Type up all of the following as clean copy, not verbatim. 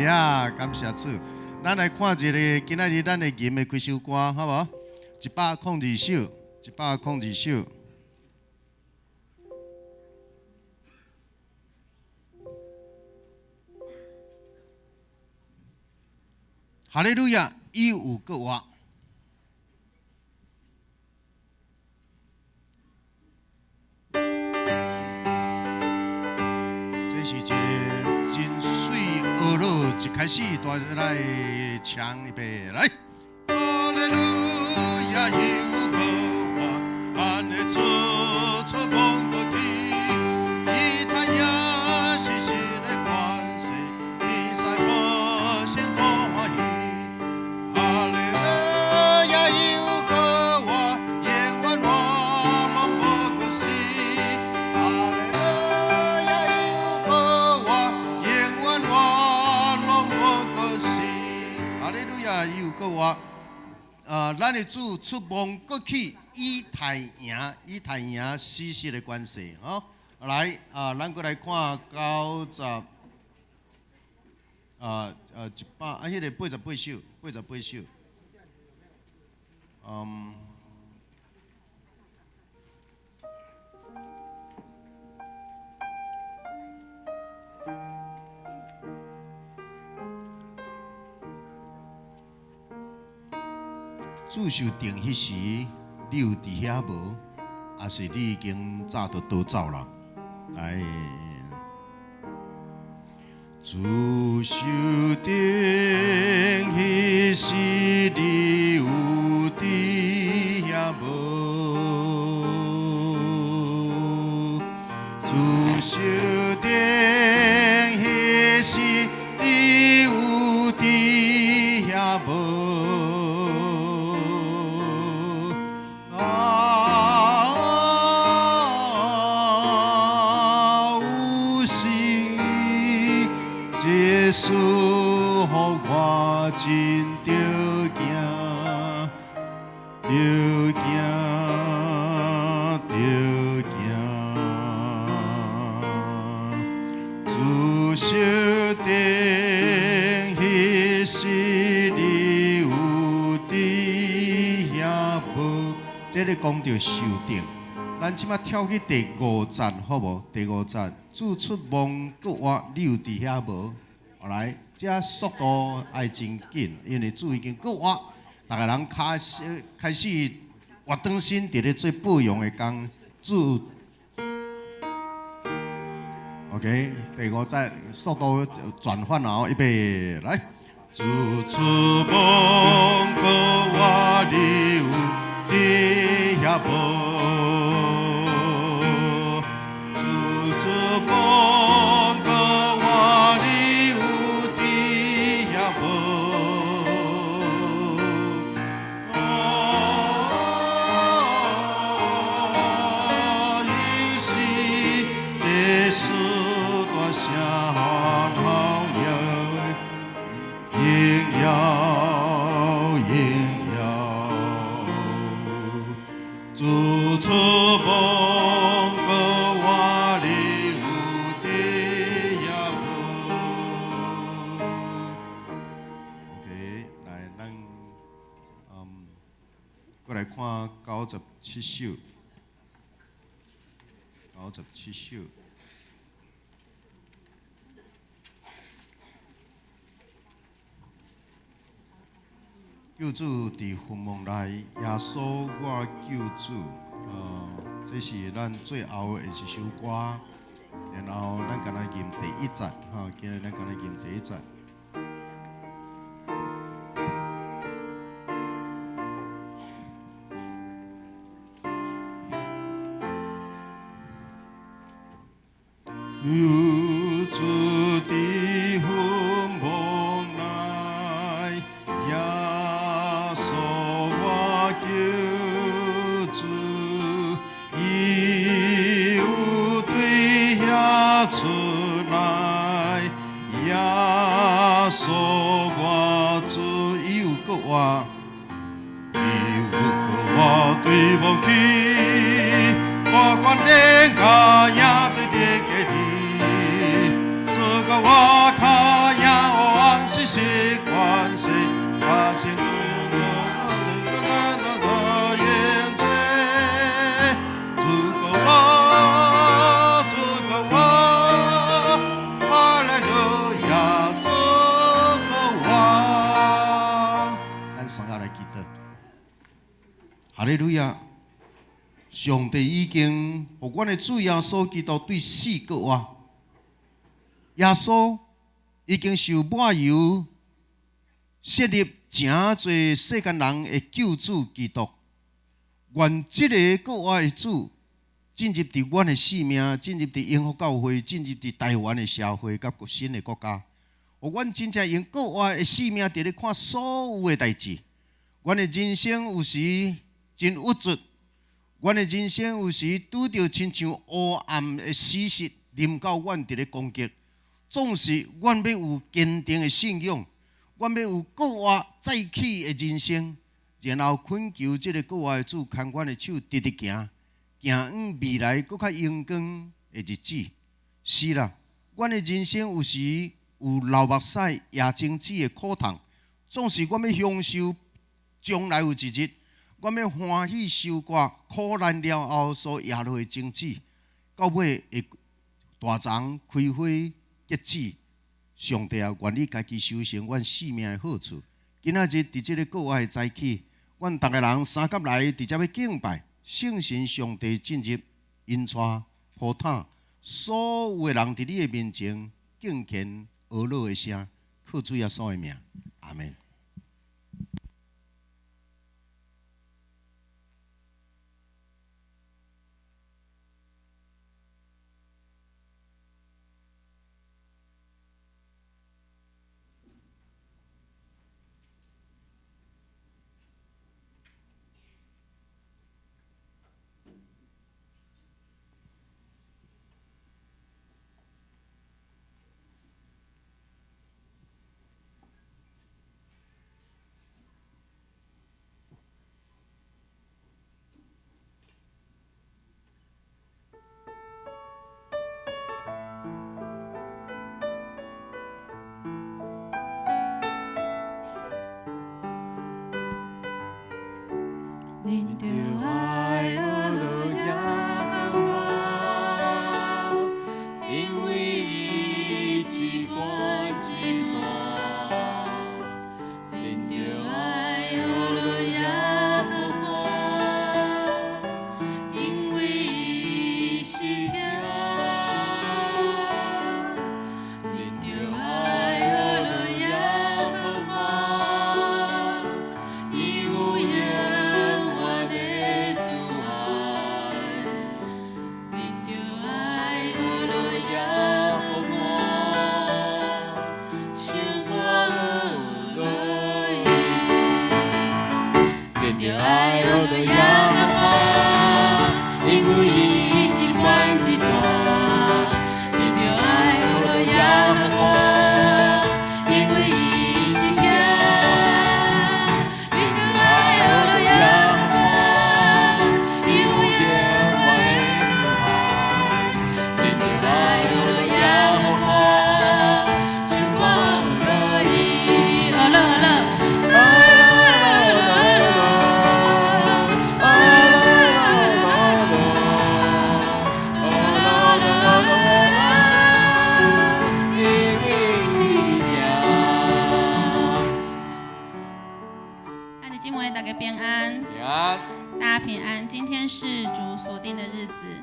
呀，感謝主。咱來看一个今仔日咱的吟的幾首歌，好無？102首，102首。哈利路亞，伊有閣活。這是一个真媠學樂，一開始大家來唱一遍，來。哈利路亞，伊有閣活，咱的主出亡國去，以太也是神的權勢，天使無聲多歡喜。哈利路亞，伊有閣活，永遠活攏無可惜。哈利路亞，伊有閣活，永遠活攏無可惜。哈利路亞，伊有閣活。咱的主出亡國去，以太贏，以太贏死屍的關係，吼。來，啊，咱閣來看九十，啊啊一百啊，彼个88首，88首。嗯。主受定彼時，你有佇遐無？抑是你已經早就逃走啦？來，主受定彼時，你有佇遐無？主受定彼時，你有佇遐無？啊，有時這事予我真著驚，著驚，著驚。主受定彼時，你有佇遐無？這个講著受定，咱這擺跳去第五節，好無？第五節，主出亡國活，你有佇遐無？來，這速度愛真緊，因為主已經復活，逐个人開始開始活轉身，佇咧做報用的工。主，OK，第五節速度轉換哦，預備來，主出亡國活，你有佇遐無？主出亡國活，你有佇遐無？哦，彼時這事大聲號榮耀，榮耀，主出亡國活，你有佇遐無？OK，來，咱過來看97首，97首。救主佇墳墓內，耶穌我救主。這是咱最後的一首歌，然後咱敢若吟第一節，吼，今日咱敢若吟第一節。救主佇墳墓內，耶穌我救主，伊有對遐出來，耶穌我主，伊有閣活，伊有閣活對亡去，大權能甲贏對敵家己，主甲我跤贏黑暗，利路亞！上帝已經予阮的主耶穌基督對死閣活，耶穌已經受抹油設立成做世間人的救主基督。願這個閣活的主進入佇阮的生命，進入佇榮福教會，進入佇台灣的社會佮新的國家。予阮真正用閣活的生命佇咧看所有的代誌。阮的人生有時真鬱卒，阮的人生有時拄著親像烏暗的死屍臨到阮佇咧攻擊。總是阮欲有堅定的信仰，阮欲有閣活再起的人生，然後懇求這個閣活的主牽阮的手，直直行，行往未來閣較榮光的日子。是啦，阮的人生有時有流目屎、咽精子的苦痛，總是阮欲享受將來有一日，阮欲歡喜收割苦難了後所掖落的種子，到尾會大欉開花結籽。上帝啊，願你家己修成阮生命的好處。今仔日佇這個閣活的早起，阮逐个人相佮來佇遮欲敬拜聖神上帝進入引帶鋪毯，所有的人佇你的面前敬虔呵咾的聲，靠主耶穌的名，阿們。恁著愛呵咾耶和華，因為伊至懸至大。恁著愛呵咾耶和華，因為伊是疼。恁著愛呵咾耶和華，伊有永遠的慈愛。恁著愛呵咾耶和華，唱歌呵咾伊。恁著愛呵咾耶和華，因為伊至懸至大。恁著愛呵咾耶和華，因為伊是疼。恁著愛呵咾耶和華，伊有永遠的慈愛。恁著愛呵咾耶和華，唱歌呵咾伊，呵咾呵咾。呵咾呵咾因為是疼。那你今晚大家平安，平安，大家平安。今天是主所定的日子，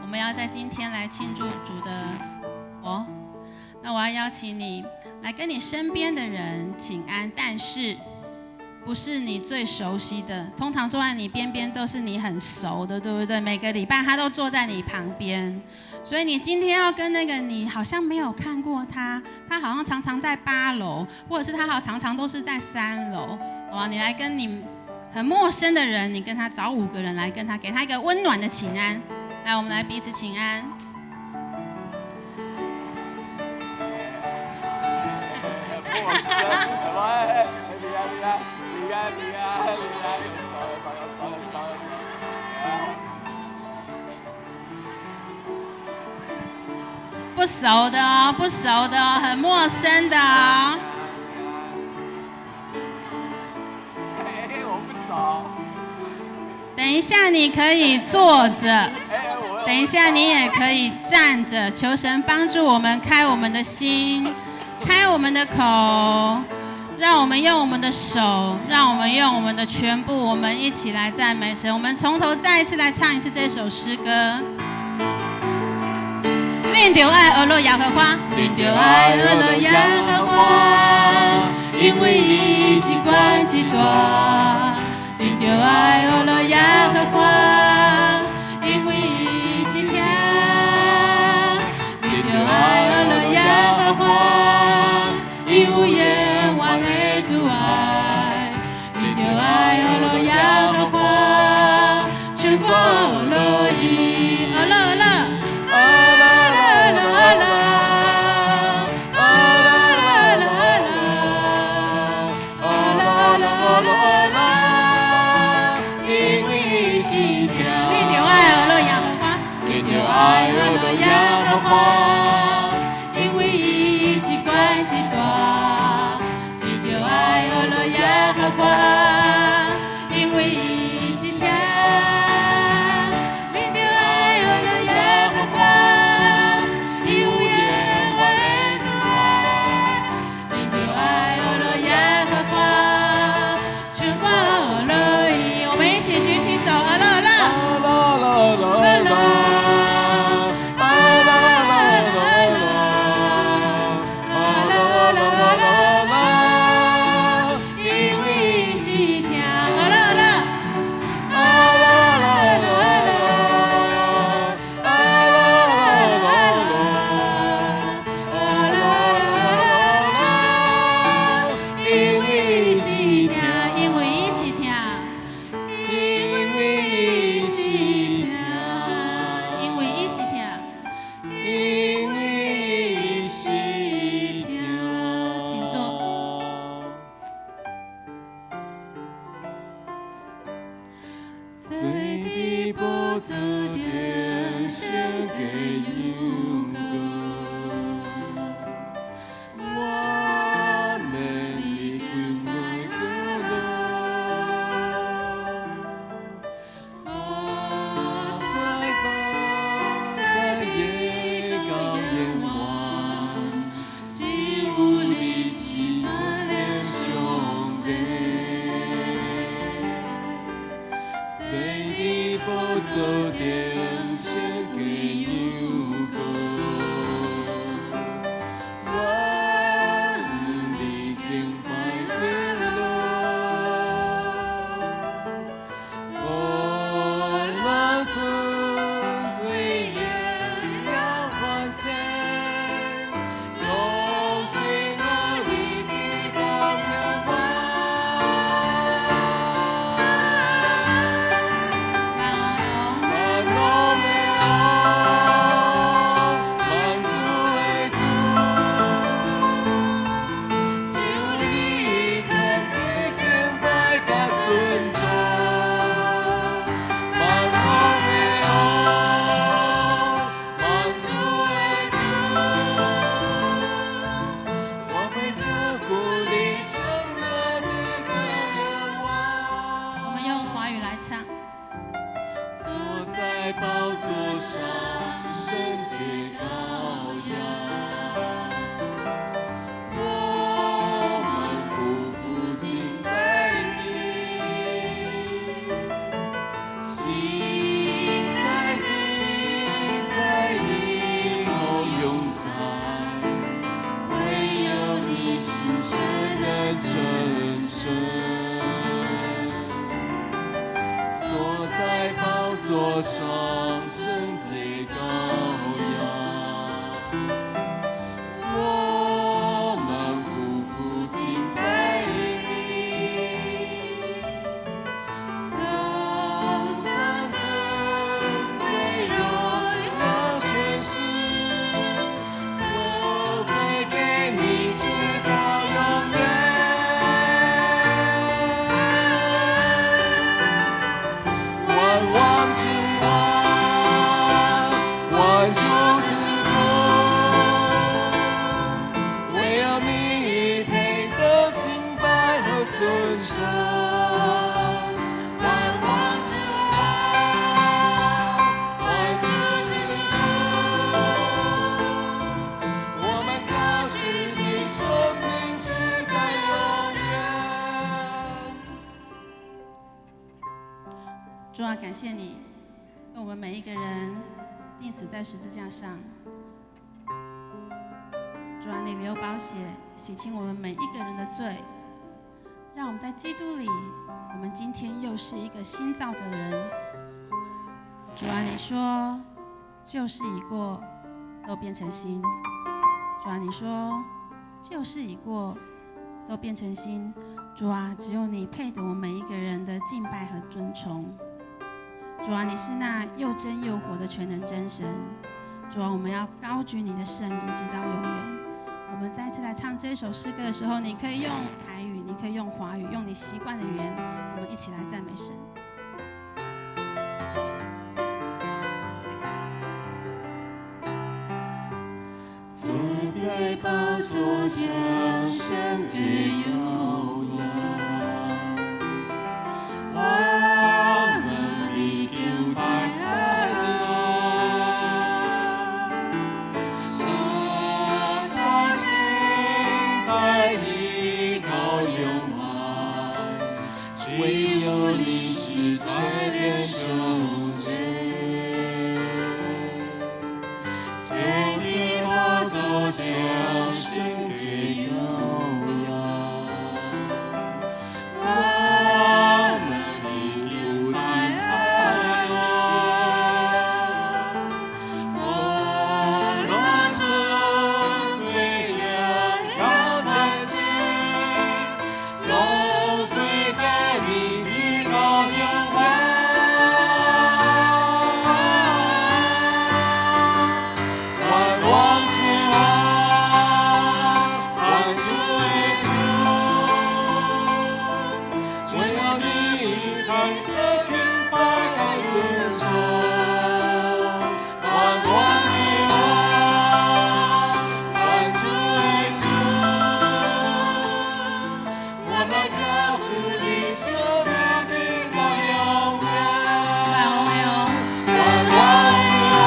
我們要在今天來慶祝主的哦。那我要邀請你來跟你身邊的人請安，但是不是你最熟悉的，通常坐在你邊邊都是你很熟的，對不對？每個禮拜他都坐在你旁邊，所以你今天要跟那個你好像沒有看過他，他好像常常在8樓，或者是他好常常都是在3樓，好吧？你來跟你很陌生的人，你跟他找5個人來跟他，給他一個溫暖的請安。來，我們來彼此請安。不熟的哦，不熟的哦，很陌生的哦。我不熟。等一下你可以坐着，等一下你也可以站着。求神幫助我們開我們的心，開我們的口，讓我們用我們的手，讓我們用我們的全部，我們一起來讚美神。我們從頭再一次來唱一次這首詩歌。恁著愛學耶和華，恁著愛學耶和華，因為伊一懸一大。恁著愛學耶和華，因為伊是疼。恁著愛學耶和華，伊有永遠的慈愛。恁著愛學耶和華，唱歌學伊，學樂學樂。啊啦啦啦啦，啊啦啦啦啦，啊啦啦啦啦，因為伊是疼。恁著愛學耶和華，恁著愛學耶和華，因為伊一懸一大。恁著愛學耶和華，因為伊是疼。恁著愛學耶和華，伊有永遠的慈愛。恁著愛學耶和華，唱歌學伊。我們一起舉起手，學樂學樂。啦啦啦啦，啊啦啦啦啦，啊啦啦啦啦，因為伊是疼，學樂學樂。啊啦啦啦啦，啊啦啦啦啦，啊啦啦啦，因為伊是疼，因為伊是疼，因為伊是疼，因為伊是疼，因為伊是疼。請坐。坐佇寶座頂，聖潔羊羔，我們的敬拜歌歌在放在耶高耶王，只有你是全能上帝。坐佇寶座頂，聖潔羊羔，我們敬拜你咯。哦，那尊貴榮耀歡聲，攏歸我為的高耶華。萬榮萬榮的王，萬主的主，只有你值得敬拜佮尊崇。萬榮的王，萬主的主，我們得鼓勵上那的高耶我華。們用華語來唱。坐在寶座上，聖潔羔羊，我們俯伏敬拜你，昔在今在以後永在，唯有你是全能真神。坐在寶座上，聖潔羔羊，我們俯伏敬拜你，頌讚尊貴榮耀權勢，都歸給你，直到永遠。萬王之王，萬主啊，感謝你為我們每一個人釘死在十字架上。主啊，你流寶血洗清我們每一個人的罪，讓我們在基督裡，我們今天又是一個新造的人。主啊，你說舊事已過，都變成新。主啊，你說舊事已過，都變成新。主啊，只有你配得我們每一個人的敬拜和尊崇。主啊，你是那又真又活的全能真神。主啊，我們要高舉你的聖名，直到永遠。我們再次來唱這首詩歌的時候，你可以用台語，你可以用華語，用你習慣的語言，我們一起來讚美神。坐在寶座上，聖潔羔羊，我們的敬拜啊，所精彩的羔羊，唯有你是全能聖者。坐在寶座上，聖潔羔羊，我們的敬拜啊，所羅尊貴的高真神，榮歸給你至高永遠。萬王之王，萬主之主，唯有你配受敬拜和尊崇。萬王之王，萬主之主，我們高舉你聖名直到永遠。來，我們萬王之王，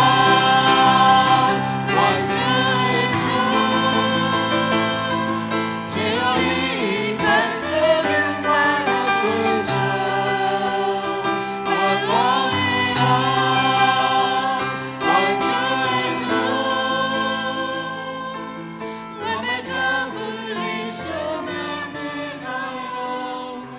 萬主之主，只有你配得敬拜和尊崇。萬王之王，萬主之主，我們高舉你聖名直到永遠。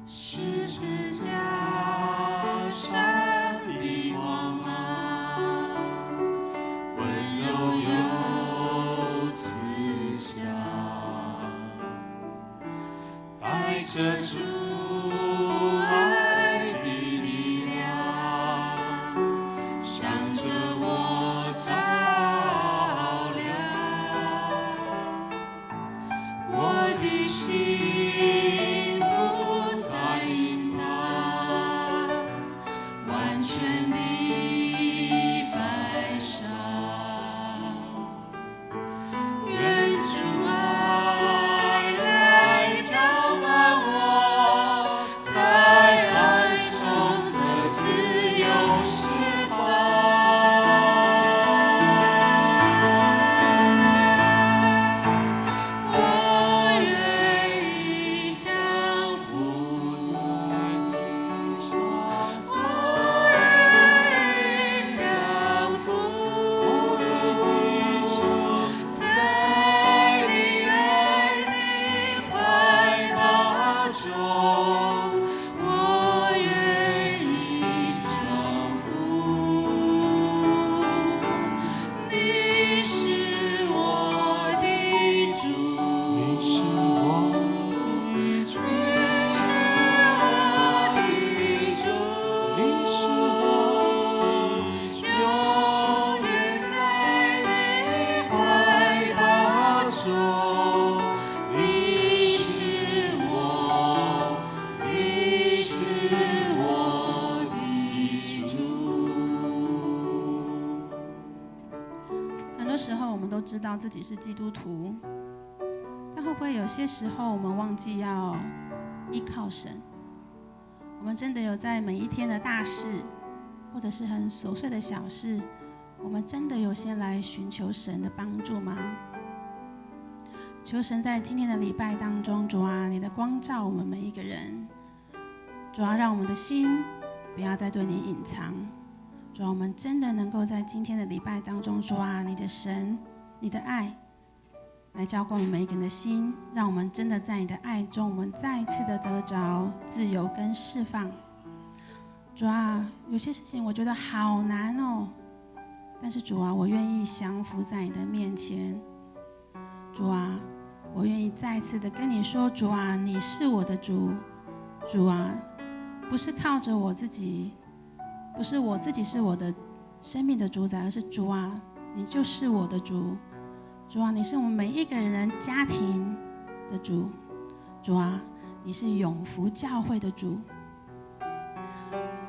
十字架上的光芒，溫柔又慈祥，帶著主愛的力量，向著我照亮。我的心不再隱藏，完全的擺上。願主愛來澆灌我，在愛中得自由釋放。我願意知道自己是基督徒，但會不會有些時候我們忘記要依靠神？我們真的有在每一天的大事，或者是很瑣碎的小事，我們真的有先來尋求神的幫助嗎？求神在今天的禮拜當中，主啊，你的光照我們每一個人，主啊，讓我們的心不要再對你隱藏。主啊，我們真的能夠在今天的禮拜當中，主啊，你的神，你的愛，來澆灌我們每一個人的心，讓我們真的在你的愛中，我們再一次的得着自由跟釋放。主啊，有些事情我覺得好難哦，但是主啊，我願意降服在你的面前。主啊，我願意再次的跟你說，主啊，你是我的主。主啊，不是靠着我自己，不是我自己是我的生命的主宰，而是主啊，你就是我的主。主啊，你是我們每一個人家庭的主。主啊，你是永福教會的主。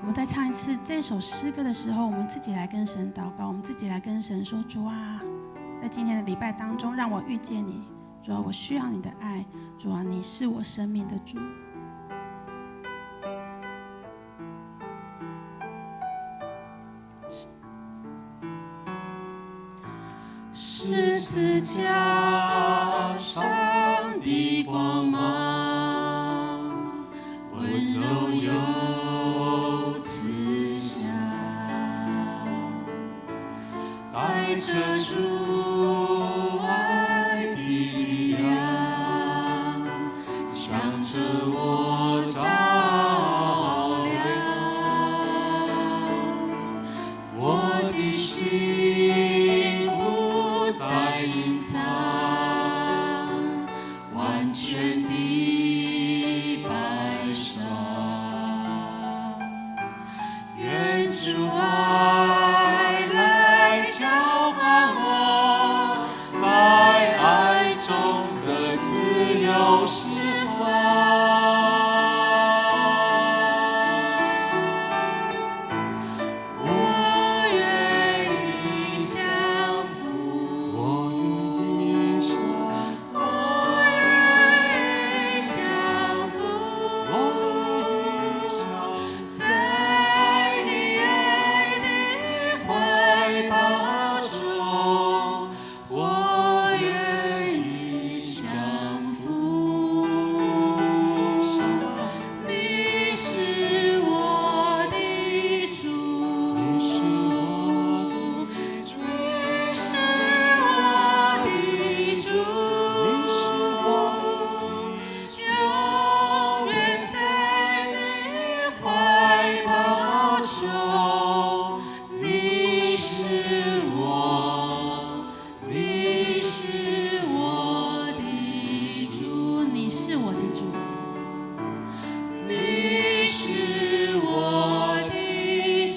我們再唱一次這首詩歌的時候，我們自己來跟神禱告，我們自己來跟神說：主啊，在今天的禮拜當中，讓我遇見你。主啊，我需要你的愛。主啊，你是我生命的主。十字架上的光芒，溫柔又慈祥，帶着主愛的力量，向着我照亮，我的心不再隱藏，完全的擺上，願主愛來澆灌我，在愛中的自由釋放。我願意降服，我願意降服，在你愛的懷抱中，我願意降服。你是我的主，你是我的主，永遠在你懷抱中，你是我，你是我的主，你是我的主，你是我的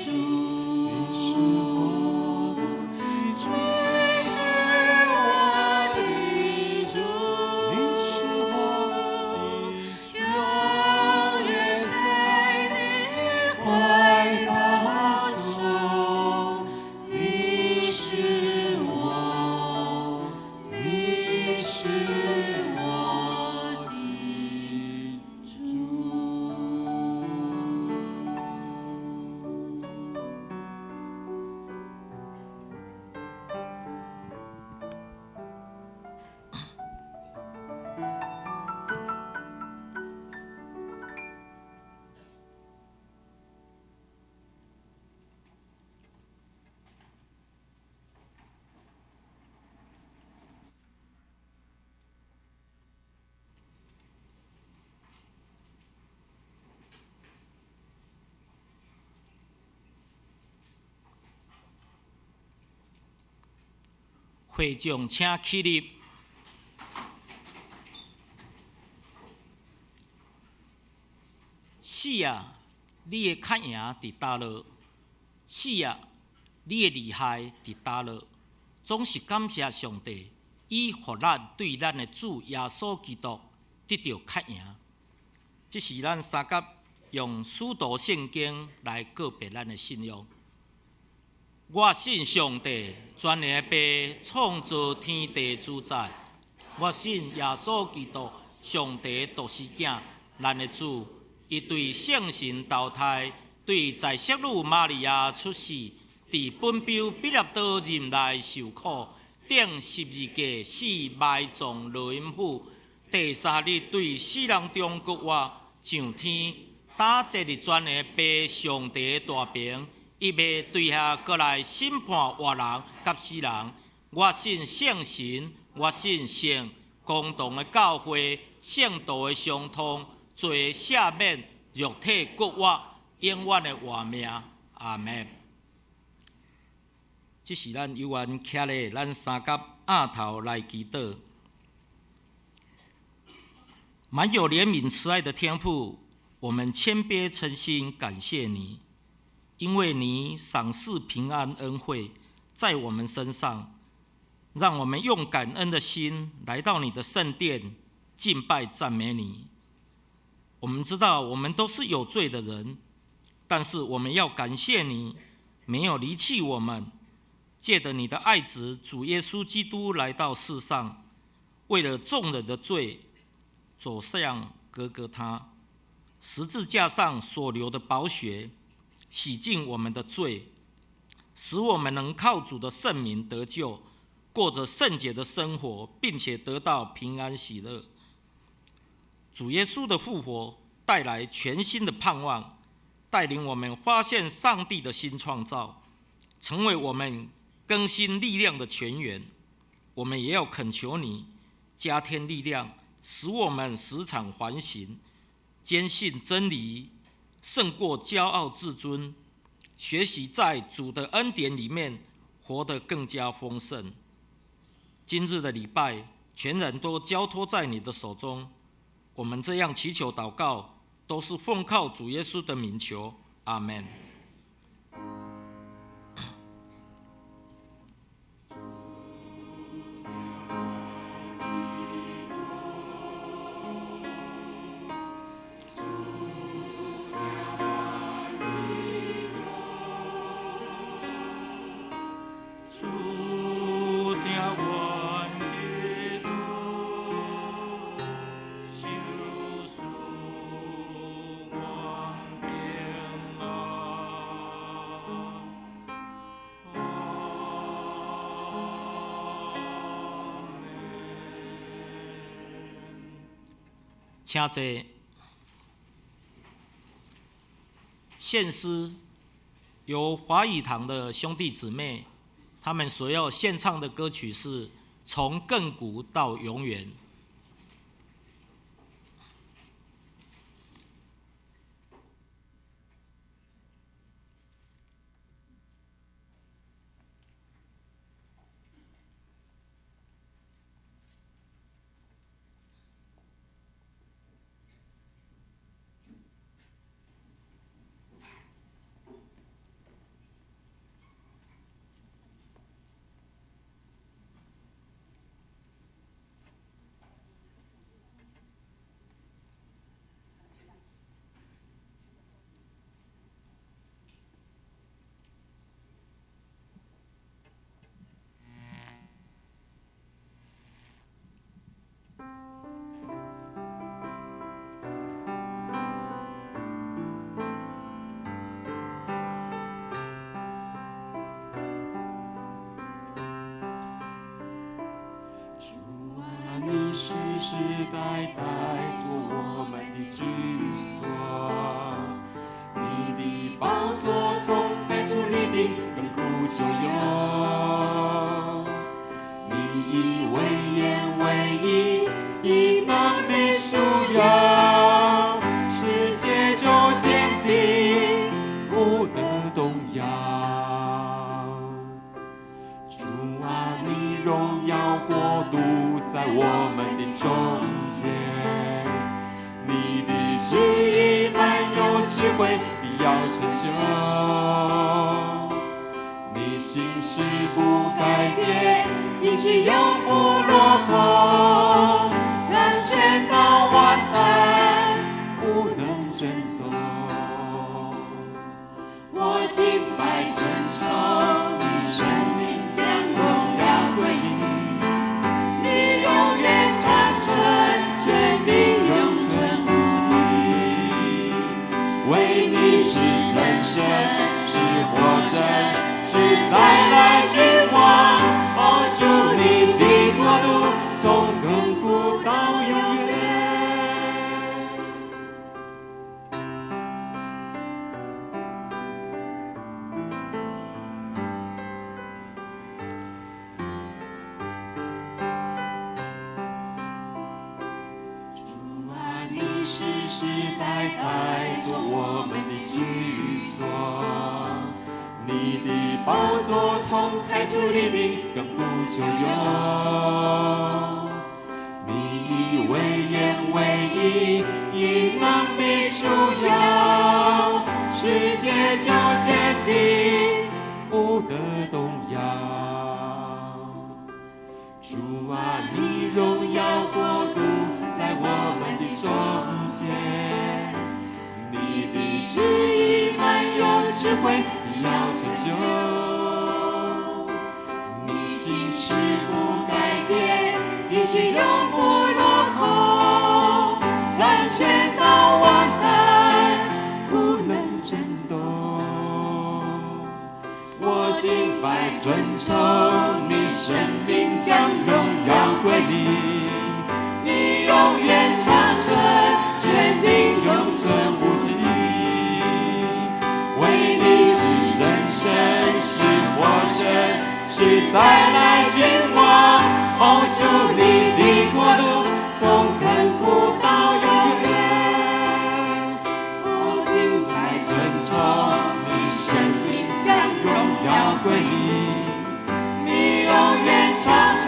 主，你是我的主，永遠在你懷抱中，你是我，你是我的主。會眾請起立。死啊，你的較贏佇佗落？死啊，你的厲害佇佗落？總是感謝上帝，伊予咱對咱的主耶穌基督得著較贏。這是咱三甲用使徒聖經來告白咱的信仰。我信上帝，全能的父，创造天地主宰。我信耶稣基督，上帝独生子，咱的主。伊对圣神投胎，对在圣女玛利亚出世，伫本丢彼拉多任内受苦，钉十字架死埋葬落阴府，第三日对死人中复活，上天，搭坐伫全能父上帝大爿，伊欲对遐阁来审判活人佮死人。我信圣神，我信圣公同的教会，圣徒的相通，罪赦免，肉体复活，永远的活命。阿门。这是咱有缘徛咧，咱三甲额头来祈祷。满有怜悯慈爱的天父，我们谦卑诚心感谢你，因为你赏赐平安恩惠在我们身上，让我们用感恩的心来到你的圣殿敬拜赞美你。我们知道我们都是有罪的人，但是我们要感谢你没有离弃我们，借着你的爱子主耶稣基督来到世上，为了众人的罪走向各各他十字架上所流的宝血，洗净我们的罪，使我们能靠主的圣名得救，过着圣洁的生活，并且得到平安喜乐。主耶稣的复活带来全新的盼望，带领我们发现上帝的新创造，成为我们更新力量的泉源。我们也要恳求你加添力量，使我们时常反省，坚信真理胜过骄傲自尊，学习在主的恩典里面活得更加丰盛。今日的礼拜，全然都交托在你的手中。我们这样祈求祷告，都是奉靠主耶稣的名求，阿们。请坐。献诗由华语堂的兄弟姊妹，他们所要献唱的歌曲是《从亘古到永远》。世世代代做我们的居所，你的宝座从太初立定，亘古就有。你以威严为衣，以能力束腰，世界就坚定，不得动摇。主啊，你荣耀国度在我们的中间，你的旨意满有智慧，必要成就。你心事不改变，应许永不落空，掌权到万代，不能震动。我敬拜尊崇你，世世代代做我們的居所。你的寶座從太初立定，亙古就有。你以威嚴為衣，以能力束腰，世界就堅定，不得動搖。主啊，你榮耀國度在我們的中間，你的旨意滿有智慧，必要成就。你心事不改變，應許永不落空，掌權到萬代，不能震動。我敬拜尊崇你，生命將榮耀歸你，你永遠長存，權柄永存無盡。惟你是真神，是活神，是再來君王。哦，主你的國度從亙古到永遠。我敬拜尊崇你，生命將榮耀歸你，你永遠長存，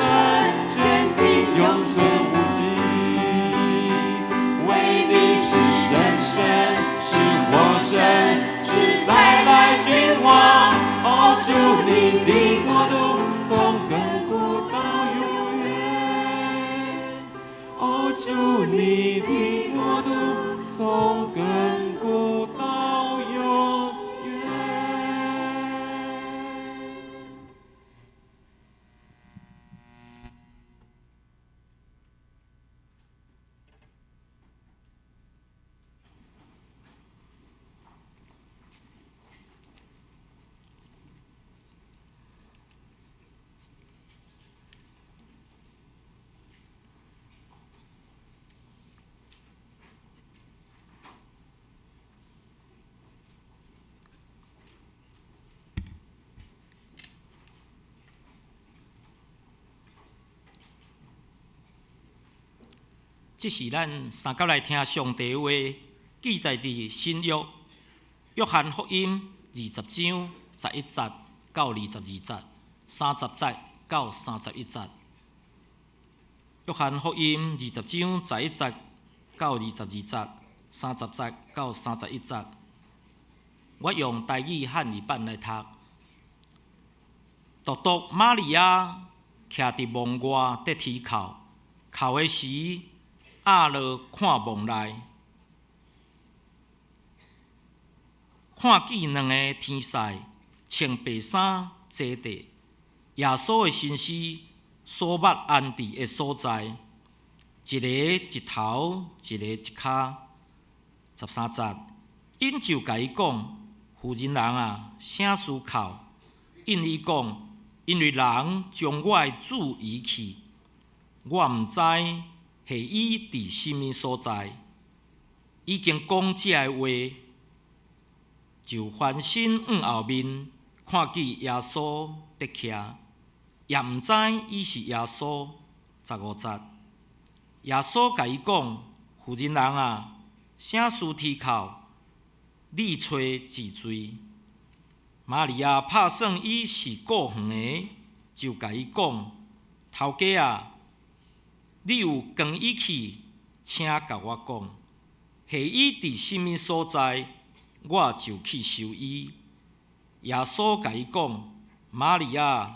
權柄永存無盡。惟你是真神，是活神，是再來君王。哦，主你的國度從亙古到永遠。哦，主你的國度從亙古到永遠。這是咱三甲來聽上帝話，記載佇新約約翰福音20章11節到22節，30節到31節。約翰福音20章11節到22節，30節到31節。我用台語漢語版來讀。獨獨瑪利亞徛佇門外佇啼哭，哭的時，壓落看門內，看見兩个天使穿白衫坐佇耶穌的身屍所欲安置的所在，一个一頭，一个一跤。13節，𪜶就共伊講：婦人人啊，啥事哭？應伊講：因為人將我的主移去，我毋知下伊佇啥物所在。已經講這个話，就翻身向後面，看見耶穌佇徛，也毋知伊是耶穌。15節，耶穌共伊講：婦人人啊，啥事啼哭？你揣是誰？瑪利亞拍算伊是顧園的，就共伊講：頭家啊，你有扛伊去，請共我講，下伊佇啥物所在，我就去收伊。耶穌共伊講：瑪利亞，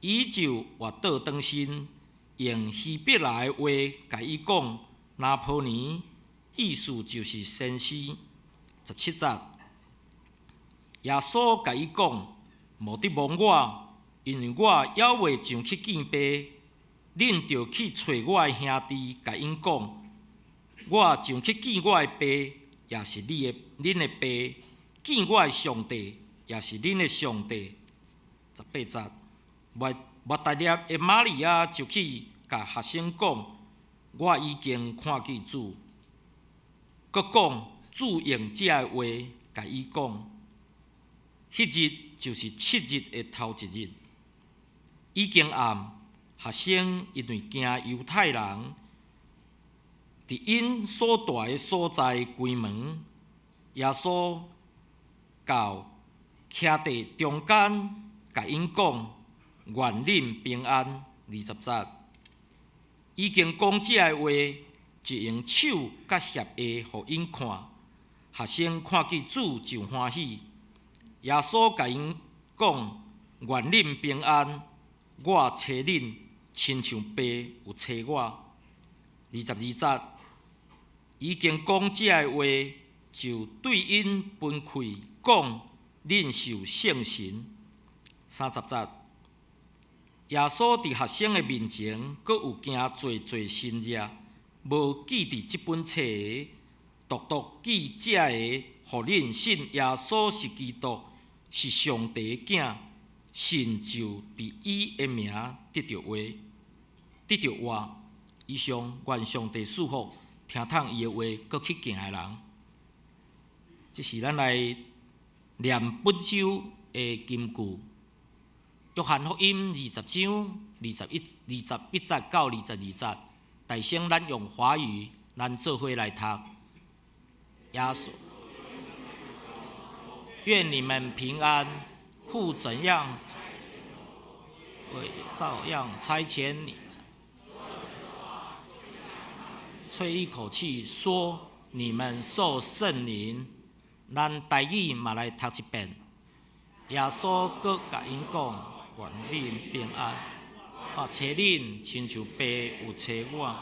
伊就倚倒轉身，用希伯來話共伊講：拉波尼，意思就是先生。17節，耶穌共伊講：莫得摸我，因為我猶未上去見爸。恁著去揣我的兄弟，共𪜶講：我上去見我的爸，也是恁的爸；見我的上帝，也是恁的上帝。18節，抹大拉的瑪利亞就去共學生講：我已經看見主。閣講主用這个話共伊講，彼日就是七日的頭一日，已經暗。學生因為驚猶太人，佇佇𪜶所蹛的所在關門。耶穌到徛佇中間，共𪜶講：願恁平安。二十節，已經講這个話，就用手佮脅下予𪜶看。學生看見主就歡喜。耶穌共𪜶講：願恁平安，我差恁，親像爸有差我。22節，已經講這个話，就對𪜶噴氣，講：恁受聖神。30節，耶穌佇學生的面前，閣有行濟濟神跡，無記佇這本冊的，獨獨記這个，予恁信耶穌是基督，是上帝的囝，信就佇伊的名得著活，得著活。以上願上帝賜福，聽通伊的話，閣去行的人。這是咱來念本週的金句，約翰福音20章21節到22節。大聲，咱用華語，咱做伙來讀。耶穌，願你們平安。父怎樣，我照樣差遣你。吹一口氣，說：你們受聖靈。咱台語嘛來讀一遍。耶穌閣共𪜶講：願恁平安。我差恁，親像爸有差我。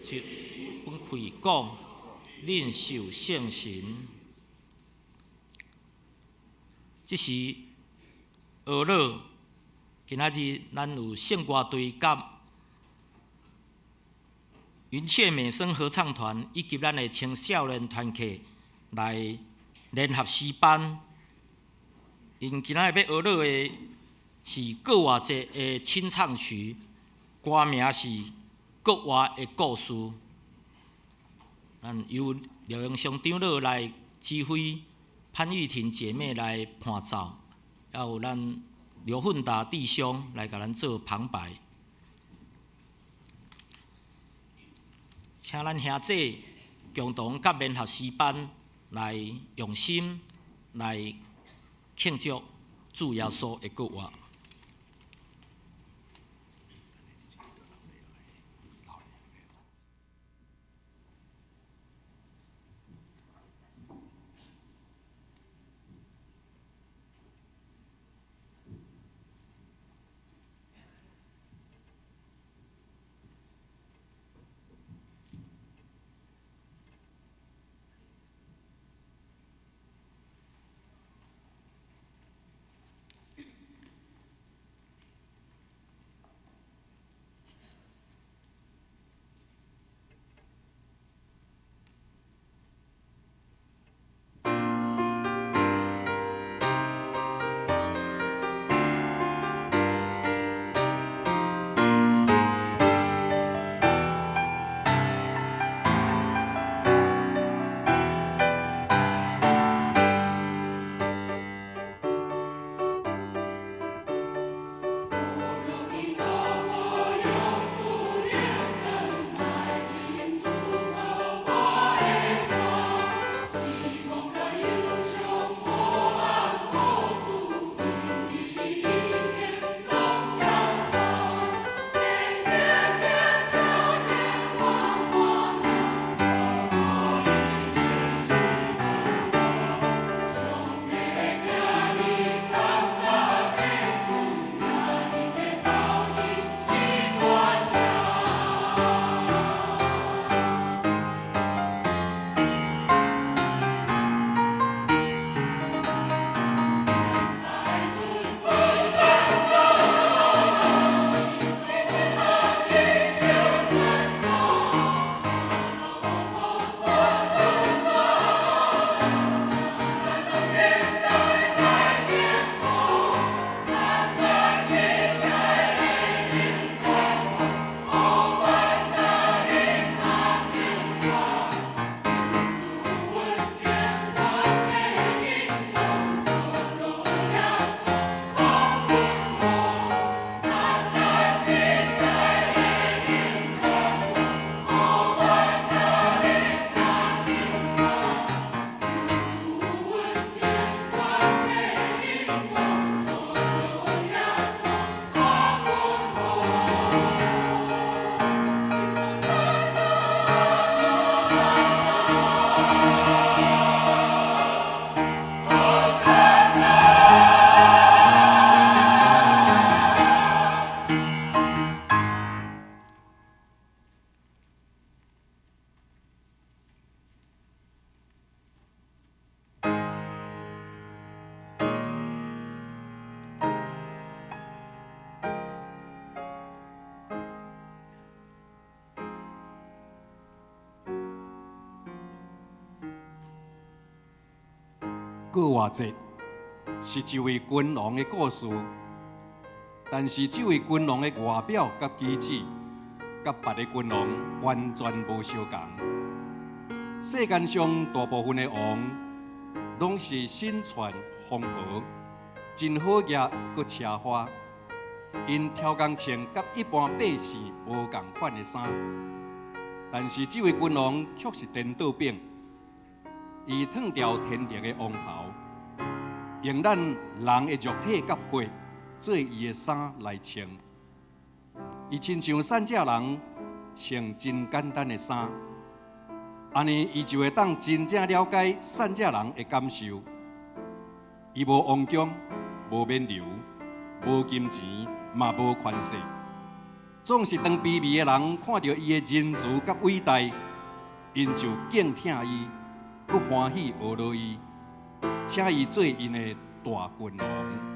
就噴氣講：恁受聖神。這是俄勒。今仔日咱有聖歌隊佮雲雀美聲合唱團以及咱的青少年團契來聯合詩班。𪜶今仔日欲學樂的是復活節的清唱曲，歌名是《復活的故事》。咱由廖英松長老來指揮，潘玉婷姐妹來伴奏，還有咱劉奮達弟兄來共咱做旁白。請咱兄弟共同佮聯合詩班來用心來慶祝主耶穌的復活。復活節是一位君王的故事，但是這位君王的外表佮舉止，佮別的君王完全無相仝。世間上大部分的王，攏是身穿風袍，真好額閣奢華，𪜶刁工穿佮一般百姓無仝款的衫。但是這位君王卻是顛倒反，伊脫掉天庭的王袍，用咱人的肉體佮血做伊的衫來穿。伊親像散者人穿真簡單的衫，按呢伊就會當真正了解散者人的感受。伊無王宮，無冕旒，無金錢，嘛無權勢。總是當卑微的人看著伊的仁慈佮偉大，𪜶就敬疼伊，閣歡喜學落伊，請伊做𪜶的大君王。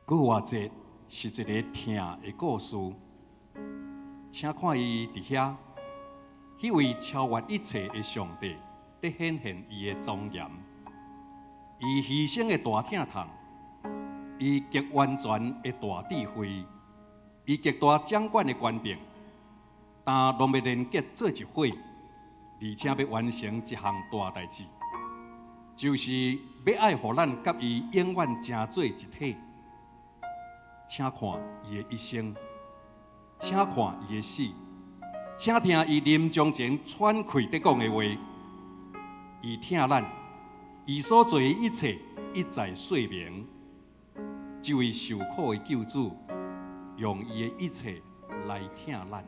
復活節是一个疼的故事，請看伊佇遐，彼位超越一切的上帝，佇顯現伊的莊嚴，伊犧牲的大疼痛，伊極完全的大智慧，伊極大掌管的權柄，但攏欲連結做一伙，而且欲完成一項大代誌，就是欲愛予咱佮伊永遠成做一體。請看伊的一生，請看伊的死，請聽伊臨終前喘氣佇講的話。伊疼咱，伊所做的一切一再說明。這位受苦的救主，用伊的一切來疼咱。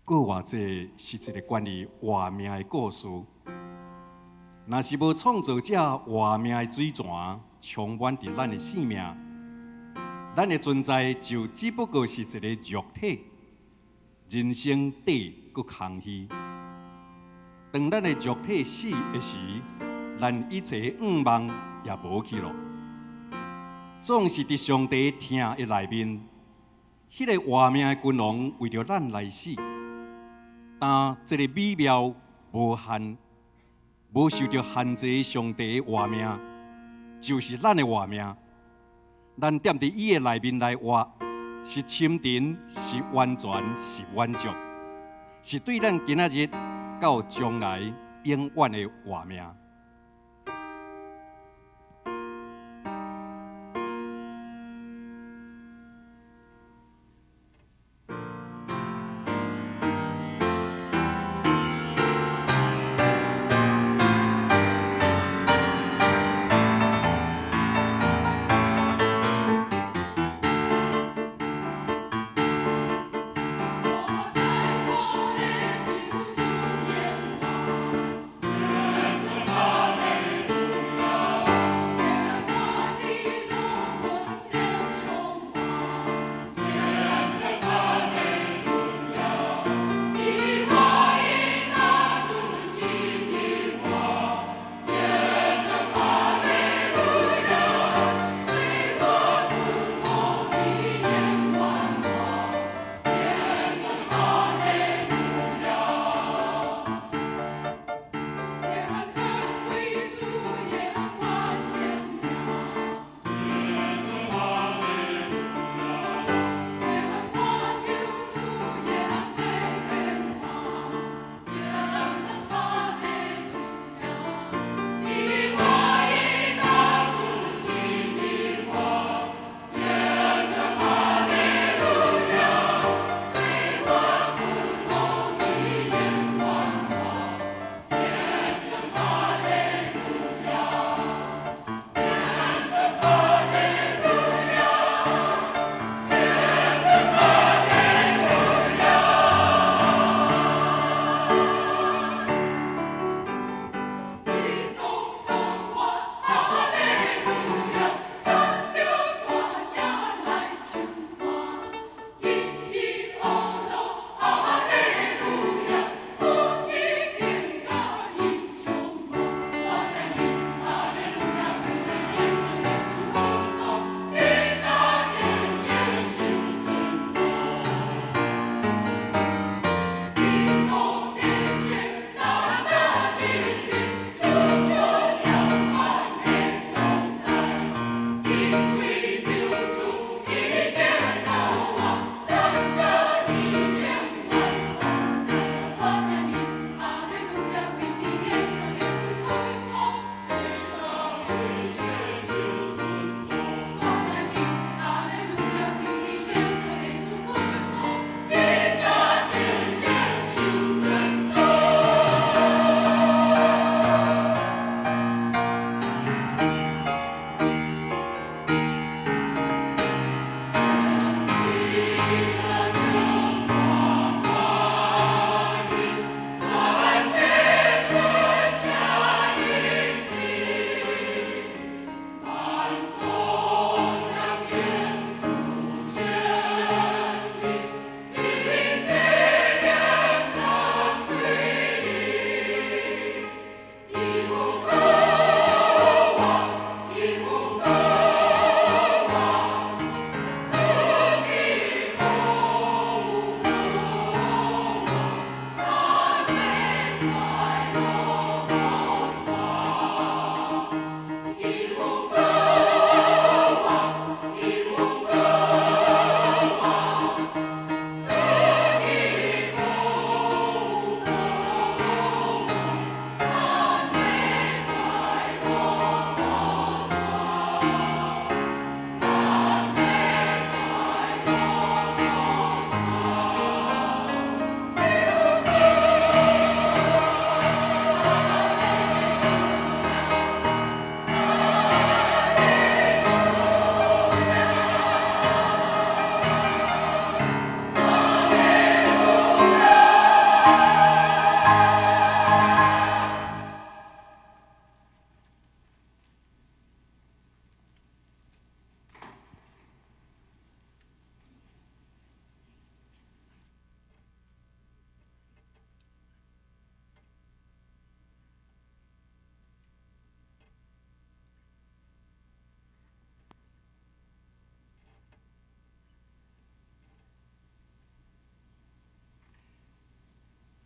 閣偌濟是一个關於活命的故事。若是無創造者活命的水泉充滿佇咱的生命，咱的存在就只不過是一个肉體，人生短閣空虛。當咱的肉體死的時，咱一切願望也無去咯。總是佇上帝疼的內面，彼个活命的君王為著咱來死。但這个美妙無限、無受著限制的上帝的活命，就是咱的活命。咱踮佇伊的內面來活，是深沉，是完全，是滿足，是對咱今仔日到將來永遠的活命。我在我的救主耶和華。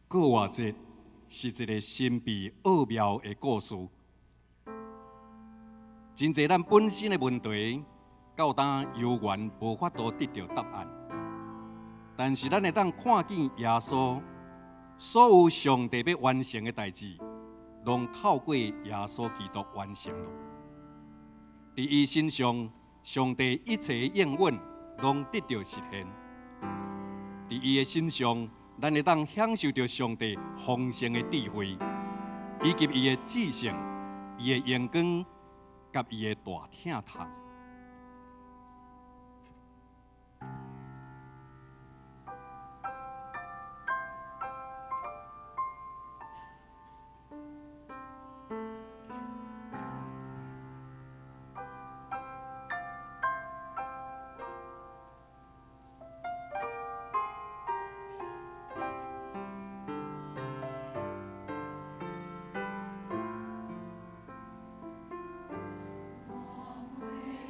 復活節是一个神秘奧妙的故事。真濟咱本身的問題，到今猶原無法度得著答案。但是咱會當看見耶穌所有上帝欲完成的代誌，攏透過耶穌基督完成了。佇伊身上，上帝一切的應允攏得著實現。佇伊的身上，咱會當享受著上帝豐盛的智慧，以及伊的至聖、伊的榮光佮伊的大疼痛。我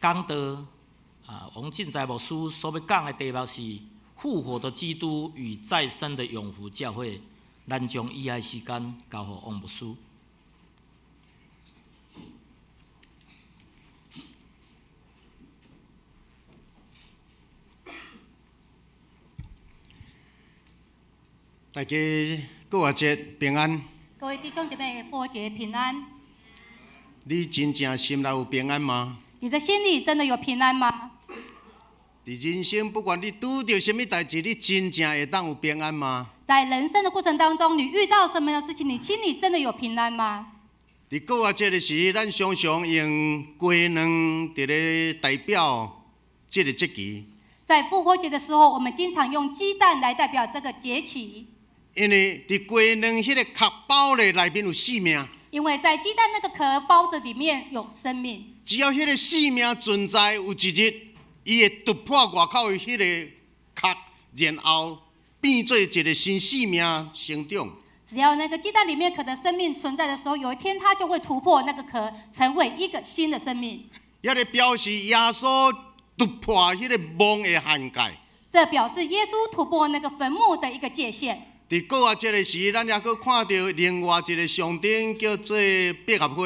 講道啊，王進財牧師所欲講的題目是復活的基督與再生的永福教會。咱將以下時間交予王牧師。大家過活節平安。各位弟兄姐妹，復活節平安。你真正心內有平安嗎？你的心裡真的有平安嗎？佇人生，不管你拄著啥物代誌，你真正會當有平安嗎？在人生的過程當中，你遇到什麼樣的事情，你心裡真的有平安嗎？佇過活節的時，咱常常用雞卵佇咧代表這个節期。在復活節的時候，我們經常用雞蛋來代表這個節期。因為佇雞卵彼个殼包咧內面有生命。因為在雞蛋那個殼包子裡面有生命。只要彼个生命存在，有一日，伊會突破外口的彼個殼，然後變做一個新生命成長。只要那個雞蛋裡面殼的生命存在的時候，有一天它就會突破那個殼，成為一個新的生命。也咧表示耶穌突破彼個墓的限界。這表示耶穌突破那個墳墓的一個界限。佇過活節的時，咱猶閣看著另外一個象徵，叫做百合花。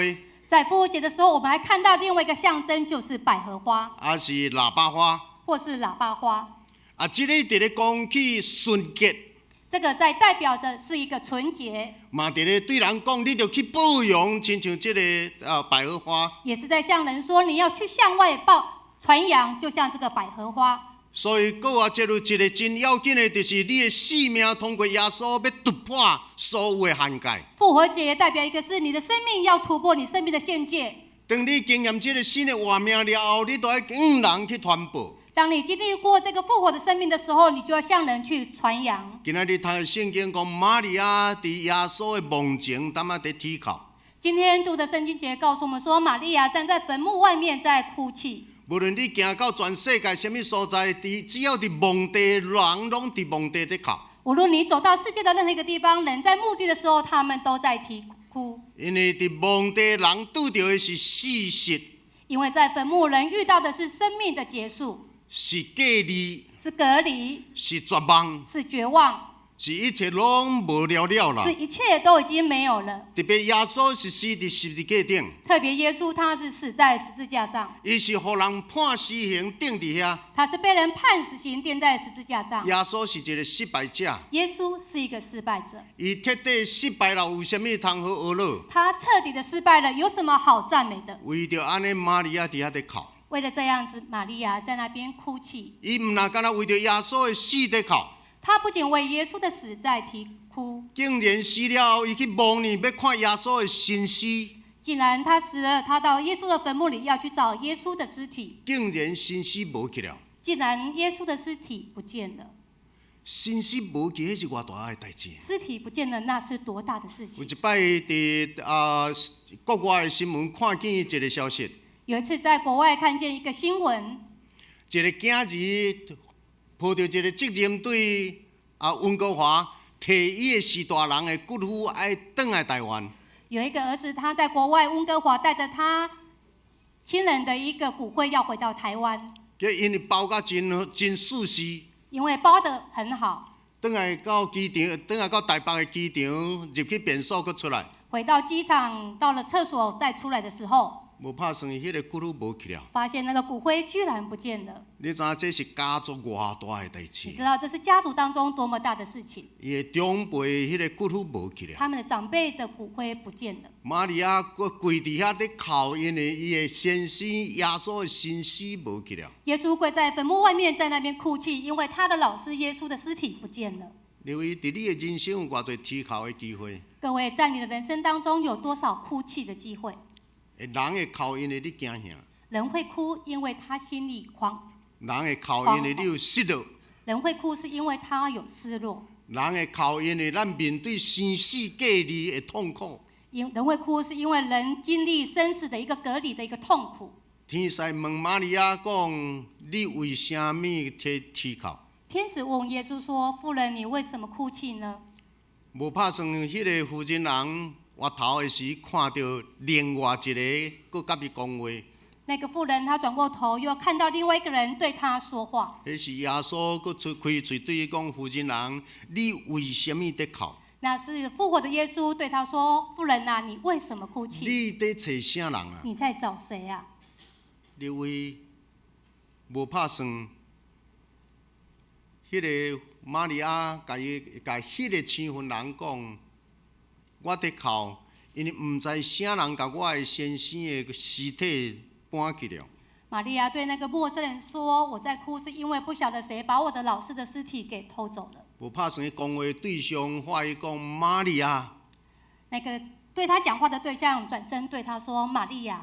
在復活節的時候，我們還看到另外一個象徵，就是百合花。抑是喇叭花。或是喇叭花。啊，這个佇咧講起純潔。這個在代表著是一個純潔。嘛佇咧對人講，你著去報揚，親像這个啊百合花。也是在向人說，你要去向外報傳揚，就像這個百合花。所以過活節有一個真要緊的，就是你的生命通過耶穌欲突破所有的限界。復活節代表一個是你的生命要突破你生命的限界。當你經驗這個新的活命了後，你就愛向人去傳播。當你經歷過這個復活的生命的時候，你就要向人去傳揚。今仔日讀的聖經講，瑪利亞佇耶穌的墓前，踮仔佇啼哭。今天讀的聖經節告訴我們說，瑪利亞站在墳墓外面在哭泣。無論你行到全世界啥物所在，佇只要佇墓地，人攏佇墓地佇哭。無論你走到世界的任何一個地方，人在墓地的時候，他們都在啼哭。因為佇墓地，人拄著的是死實。因為在墳墓，人遇到的是生命的結束。是隔離。是隔離。是絕望。是絕望。是一切攏無了了啦。是一切都已經沒有了。特別耶穌是死佇十字架頂。特別耶穌他是死在十字架上。伊是予人判死刑釘佇遐。他是被人判死刑釘在十字架上。耶穌是一個失敗者。耶穌是一個失敗者。伊徹底失敗了，有啥物通好呵咾？他徹底的失敗了，有什麼好讚美的？為著按呢，瑪利亞佇遐佇哭。為了這樣子，瑪利亞在那邊哭泣。伊毋但干焦為著耶穌的死佇哭。他不僅為耶穌的死在啼哭，竟然死了後，伊去墓裡欲看耶穌的身屍。竟然他死了，他到耶穌的墳墓裡要去找耶穌的屍體。竟然身屍無去了。竟然耶穌的屍體不見了。身屍無去，彼是偌大的代誌。屍體不見了，那是多大的事情？有一擺佇啊國外的新聞看見一個消息。有一次在國外看見一個新聞，一個囝兒抱著一個責任對啊溫哥華提伊的序大人的骨灰愛轉來台灣。有一個兒子，他在國外溫哥華帶着他親人的一個骨灰要回到台灣。因為包甲真真舒適。因為包得很好。轉來到機場，轉來到台北的機場，入去便所，閣出來。回到機場，到了廁所再出來的時候。無拍算，彼个骨灰無去了。發現那個骨灰居然不見了。你知影這是家族偌大的代誌？你知道這是家族當中多麼大的事情？伊的長輩彼个骨灰無去了。他們的長輩的骨灰不見了。瑪利亞閣跪佇遐咧哭，因為伊的先生耶穌的身屍無去了。耶穌跪在墳墓外面，在那邊哭泣，因為他的老師耶穌的屍體不見了。因為佇你的人生有偌濟啼哭的機會？各位，在你的人生當中有多少哭泣的機會？人會哭，因為你驚嚇。人會哭，因為他心裡慌。人會哭，因為你有失落。人會哭，是因為他有失落。人會哭，因為咱面對生死隔離的痛苦。因人會哭，是因為人經歷生死的一個隔離的一個痛苦。天使問瑪利亞講：你為啥物佇啼哭？天使問耶穌說：婦人，你為什麼哭泣呢？無拍算，彼个婦人人回頭的時，看著另外一个，閣佮伊講話。那個婦人她轉過頭，又看到另外一個人對她說話。彼是耶穌閣出開喙對伊講：婦人人，你為啥物佇哭？那是復活的耶穌對她說：婦人啊，你為什麼哭泣？你佇揣啥人啊？你在找誰啊？你為無拍算，彼个瑪利亞共伊共彼个身份人講：我佇哭，因為毋知啥人共我的先生的屍體搬去了。瑪利亞對那個陌生人說：我在哭，是因為不曉得誰把我的老師的屍體給偷走了。無拍算，講話對象話伊講瑪利亞。那個對他講話的對象轉身對他說：瑪利亞。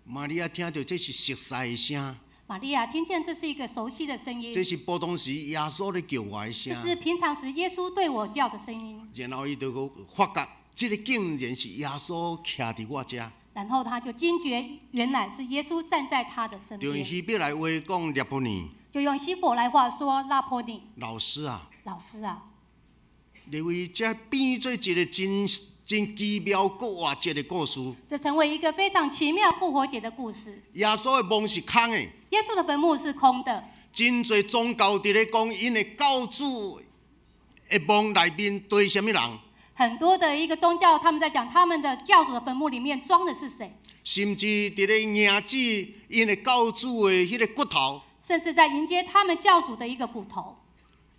瑪利亞聽著這是熟似的聲。瑪利亞聽見這是一個熟悉的聲音。這是普通時耶穌咧叫我的聲。這是平常時耶穌對我叫的聲音。然後伊就閣發覺，這个竟然是耶穌徛佇我遮。然後他就驚覺，原來是耶穌站在他的身邊。就用希伯來話講，拉波尼。就用希伯來話說，拉波尼。老師啊。老師啊。認為這變做一個真真奇妙復活節的故事。這成為一個非常奇妙復活節的故事。耶穌的墓是空的。耶穌的墳墓是空的。真濟宗教佇咧講，𪜶的教主的墓內面堆啥物人？很多的一個宗教，他們在講他們的教主的墳墓裡面裝的是誰？甚至佇咧迎接𪜶的教主的彼個骨頭。甚至在迎接他們教主的一個骨頭。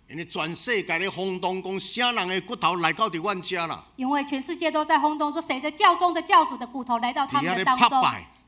因為全世界咧轟動，講啥人的骨頭來到佇阮遮啦？因為全世界都在轟動，說誰的教宗的教主的骨頭來到他們的當中，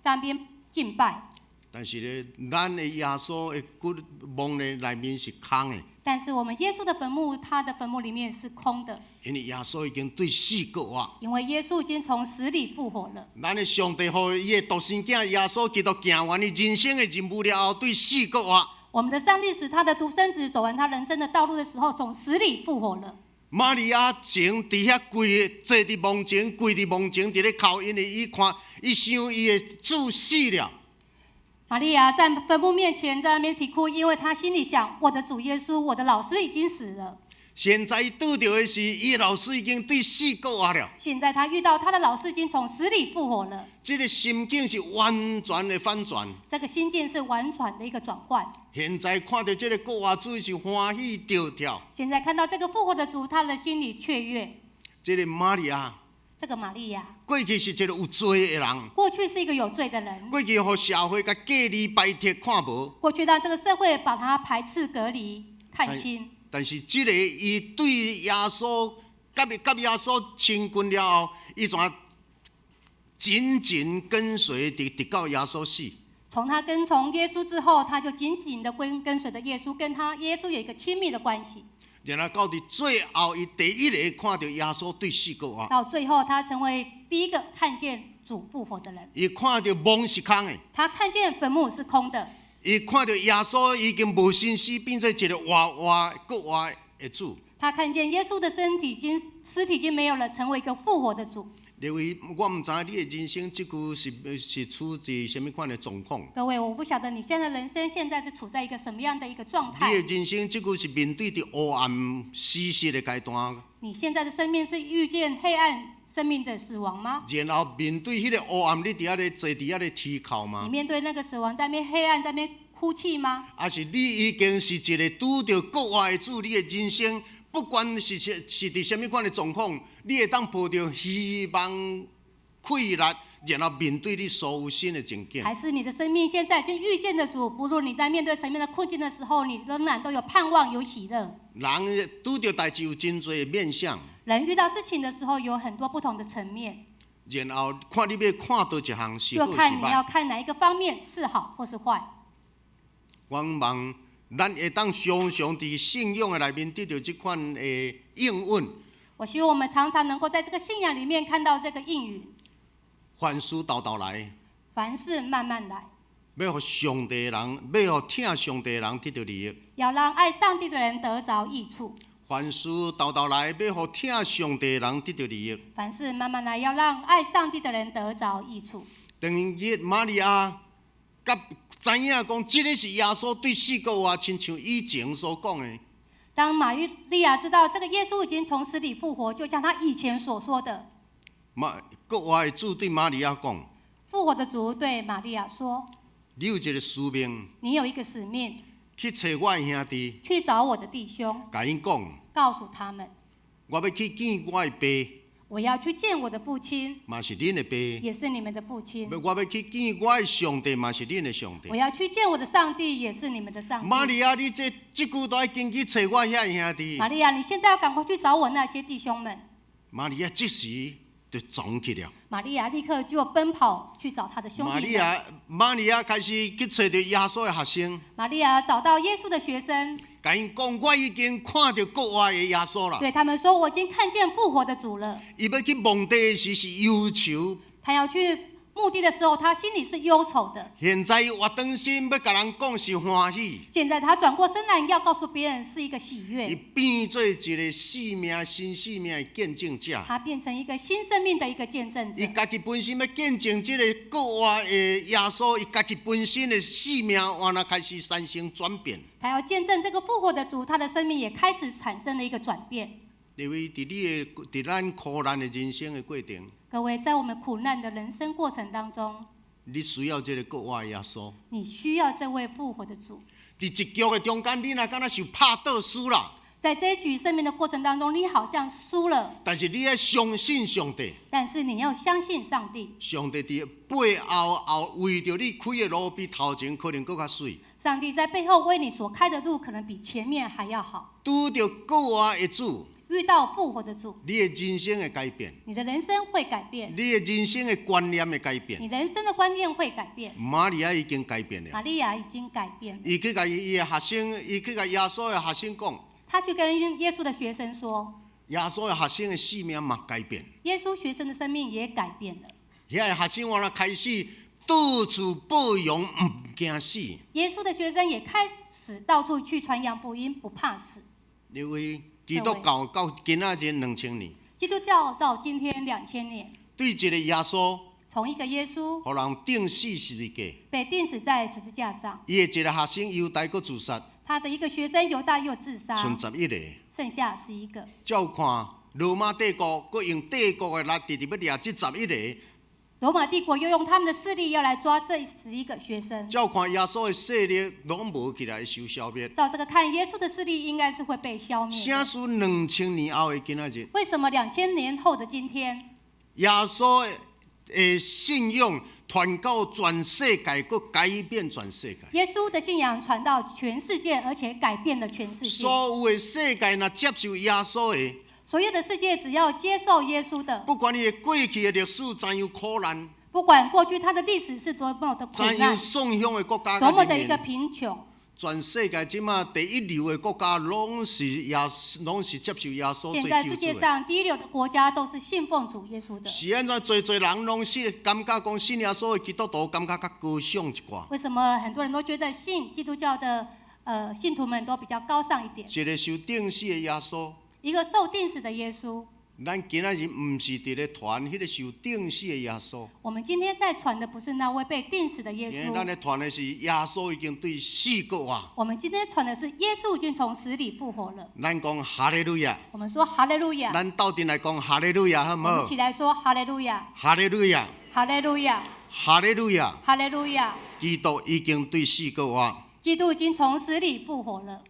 在那邊敬拜。但是咧，咱的耶穌的骨墓咧內面是空的。但是我們耶穌的墳墓，他的墳墓裡面是空的。因為耶穌已經對死復活。因為耶穌已經從死裡復活了。咱的上帝予伊的獨生囝耶穌基督行完伊人生的任務了後，對死復活。我們的上帝使他的獨生子走完他人生的道路的時候，從死裡復活了。瑪利亞前佇遐跪，坐佇墓前，跪佇墓前，佇咧哭，因為伊看，伊想伊的主死了。瑪利亞在墳墓面前，在那邊啼哭，因為她心裡想：我的主耶穌，我的老師已經死了。現在伊拄著的是，伊的老師已經對死復活了。現在他遇到他的老師已經從死裡復活了。這個心境是完全的反轉。這個心境是完全的一個轉換。現在看著這個復活主是歡喜著跳。現在看到這個復活的主，他的心裡雀躍。這個瑪利亞。這個瑪利亞。過去是一個有罪的人。過去是一個有罪的人。過去予社會共隔離排斥看無。過去讓這個社會把他排斥隔離看輕。但是這个伊對耶穌，佮耶穌親近了後，伊怎緊緊跟隨直直到耶穌死。從他跟從耶穌之後，他就緊緊的跟隨着耶穌，跟他耶穌有一個親密的關係。然後到佇最後，伊第一个看著耶穌對死復活。到最後，他成為第一個看見主復活的人。伊看著墓是空的。他看見墳墓是空的。伊看著耶穌已經無身死，變做一个活活復活的主。他看見耶穌的身體已經屍體已經沒有了，成為一個復活的主。各位，我毋知你的人生這久是處佇啥物款的狀況。各位，我不曉得你現在人生現在是處在一個什麼樣的一個狀態。你的人生這久是面對著黑暗死寂的階段。你現在的生命是遇見黑暗生命的死亡嗎？然後面對彼个黑暗，你佇遐咧坐佇遐咧啼哭嗎？你面對那個死亡，在那邊黑暗，在那邊哭泣嗎？抑是你已經是一个拄著復活的主，你的人生不管是佇啥物款的狀況，你會當抱著希望、氣力，然後面對你所有新的情景。還是你的生命現在已經遇見的主，不論你在面對什麼樣的困境的時候，你仍然都有盼望、有喜樂。人拄著代誌有真濟的面向。人遇到事情的時候，有很多不同的層面。然後看你欲看佗一項是好就看你要是歹。看哪一個方面是好或是壞。我望咱會當常常佇信仰的內面得著這款的應允。我希望我們常常能夠在這個信仰裡面看到這個應允。凡事沓沓來。凡事慢慢來。欲予上帝的人，欲予疼上帝的人得著利益。要讓愛上帝的人得著益處。凡事沓沓來，欲予疼上帝的人得著利益。凡事慢慢來，要讓愛上帝的人得著益處。當日瑪利亞佮知影講，這个是耶穌對死復活，親像以前所講的。當瑪利亞知道這個耶穌已經從死裡復活，就像他以前所說的。瑪復活的主對瑪利亞講。復活的主對瑪利亞說：你有一個使命，你有一個使命，去揣我的兄弟，去找我的弟兄，共𪜶講，告訴他們，我欲去見我的爸，我要去見我的父親，嘛是恁的爸；也是你們的父親；我欲去見我的上帝，嘛是恁的上帝我。要去見我的上帝，也是你們的上帝。瑪利亞，你這這久都愛緊去揣我遐兄弟。瑪利亞，你現在要趕快去找我那些弟兄們。瑪利亞這時就衝去了。瑪利亞立刻就奔跑去找她的兄弟們。瑪利亞，瑪利亞開始去揣著耶穌的學生，瑪利亞找到耶穌的學生，共𪜶講，我已經看著復活的耶穌啦。對他們說：我已經看見復活的主了。伊欲去墓地的時是憂愁，他要去墓地的時候，他心裡是憂愁的。現在伊活轉身欲共人講是歡喜，現在他轉過身來要告訴別人是一個喜伊悅，變做一個生命新生命的見證者。他變成一個新生命的一個見證伊者。家己本身欲見證這個復活的耶穌，伊家己本身的生命原來開始產生轉變。他要見證這個復活的主，他的生命也開始產生了一個轉變。因為佇你的佇咱苦難的人生的過程，各位，在我們苦難的人生過程當中，你需要這個復活的耶穌。你需要這位復活的主。佇一局的中間，你若敢若是拍倒輸啦，在這一局生命的過程當中，你好像輸了，但是你愛相信上帝，但是你要相信上帝。上帝佇背後後為著你開的路比頭前可能閣較媠。上帝在背後為你所開的路，可能比前面還要好。拄著復活的主，遇到復活的主，你的人生會改變，你的人生會改變，你的人生的觀念會改變。你人生的觀念會改變。瑪利亞已經改變了，瑪利亞已經改變了，伊去共伊的學生，伊去共耶穌的學生講，他去跟耶穌的學生說，耶穌的學生的生命嘛改變。耶穌學生的生命也改變了。遐个學生原來開始到處報揚，毋驚死。耶穌的學生也開始到處去傳揚福音，不怕死。因為基督教到今仔日2000年，基督教到今天2000年，對一個耶穌，從一個耶穌予人釘死十字架，被釘死在十字架上，伊的一個學生猶大閣自殺，他的一個學生猶大又自殺，剩11個。剩下十一個。照看羅馬帝國，閣用帝國的力，直直欲掠這十一個。羅馬帝國又用他們的勢力要來抓這十一個學生。照看耶穌的勢力攏無起來，受消滅。照這個看，耶穌的勢力應該是會被消滅啥的。事2000年後的今仔日，為什麼2000年後的今天，耶穌的信仰傳到全世界，閣改變全世界。耶穌的信仰傳到全世界，而且改變了全世界。所有的世界若接受耶穌的，所有的世界只要接受耶穌的，不管伊的過去的歷史怎樣苦難，不管過去他的歷史是多麼的苦怎樣難，喪鄉的國家，多麼的一個貧窮，全世界這馬第一流的國家，攏是耶，攏是接受耶穌做現在世界救主的。上第一流的國家都是信奉主耶穌的。是按怎濟濟人攏是感覺講信耶穌的基督徒，感覺較高尚一寡。為什麼很多人都覺得信基督教的信徒們都比較高尚一點？一個受釘死的耶穌，一個受釘死的耶穌，咱今仔日毋是佇咧傳彼個受釘死的耶穌，我們今天在傳的不是那位被釘死的耶因為咱穌，咧傳的是耶穌已經對死復活。我們今天傳的是耶穌已經從死裡復活了。咱講哈利路亞，我們說哈利路亞，咱鬥陣來講哈利路亞，好毋我們好一起來說哈利路亞，哈利路亞，哈利路亞，哈利路亞，哈利路亞。基督已經對死復活。基督已經從死裡復活了。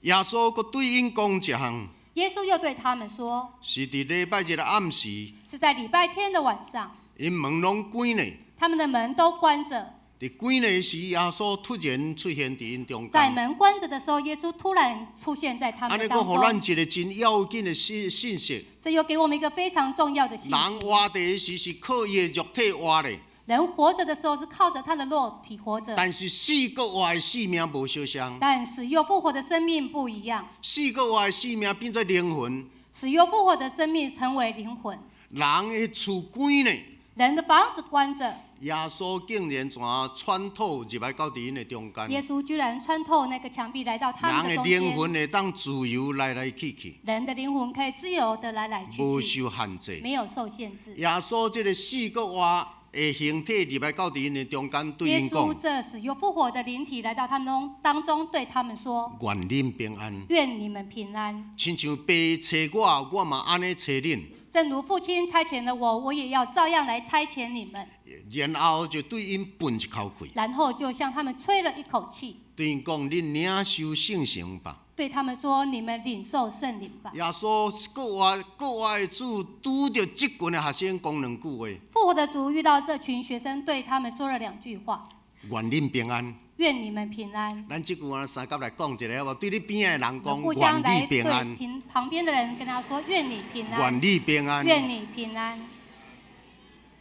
耶穌閣對𪜶講一項，耶穌又對他們說，是佇禮拜日的暗時，是在禮拜天的晚上，𪜶門攏關咧。他們的門都關着。佇關咧時，耶穌突然出現佇𪜶中間。在門關着的時候，耶穌突然出現在他按呢，們當閣予咱中。一個真要緊的信信息。這又給我們一個非常重要的信人息。活佇時是靠伊的肉體活咧，人活着的時候是靠着他的肉體活着，但是死閣活的生命無相仝。但死又復活的生命不一樣。死閣活的生命變做靈魂，死又復活的生命成為靈魂。人的厝關咧，人的房子關着，耶穌竟然怎穿透入來到佇𪜶的中間。耶穌居然穿透那個牆壁來到他們人的的中間。靈魂會當自由來來去去，人的靈魂可以自由的來來去無去，受限制。沒有受限制。耶穌這個死閣活的形體入來到佇𪜶的中間，對耶𪜶講：穌這死又復活的靈體來到他們中當中，對他們說：願恁平安。願你們平安。親像爸差我，我嘛按呢差恁。正如父親差遣了我，我也要照樣來差遣你們。然後就對𪜶噴一口氣，然後就向他們吹了一口氣，對𪜶講：恁領受聖神吧。對他們說：你們領受聖靈吧。耶穌復活復活的主拄著這群的學生講兩句話。復活的主遇到這群學生，對他們說了兩句話：願恁平安。願你們平安。咱這句話相佮來講一下，好無？對你邊仔的人講，互相願來對你平安。平旁邊的人跟他說：願你平安。願你平安。願你平安。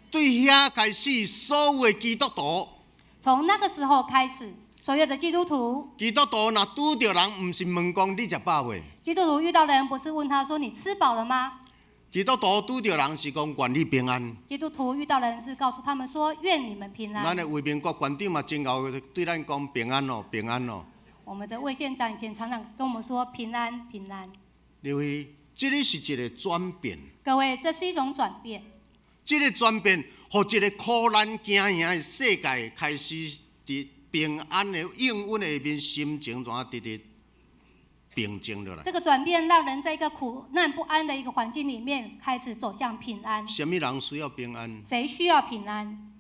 對遐開始，所有的基督徒，從那個時候開始，所有的基督徒，基督徒若拄著人，毋是問講你食飽未？基督徒遇到的人不是問他說你吃飽了嗎？基督徒拄著人是講願你平安。基督徒遇到人是告訴他們說願你們平安。咱的魏明國館長嘛真𠢕對咱講平安哦，平安哦。我們的魏縣長以前常常跟我們說平安平安。因為這个是一個轉變。各位，這是一種轉變。這個轉變，予一個苦難經營的世界開始佇平安的應允下面，心情怎佇佇平靜落來。這個轉變讓人在一個苦難不安的一個環境裡面，開始走向平安。啥物人需要平安？誰需要平安？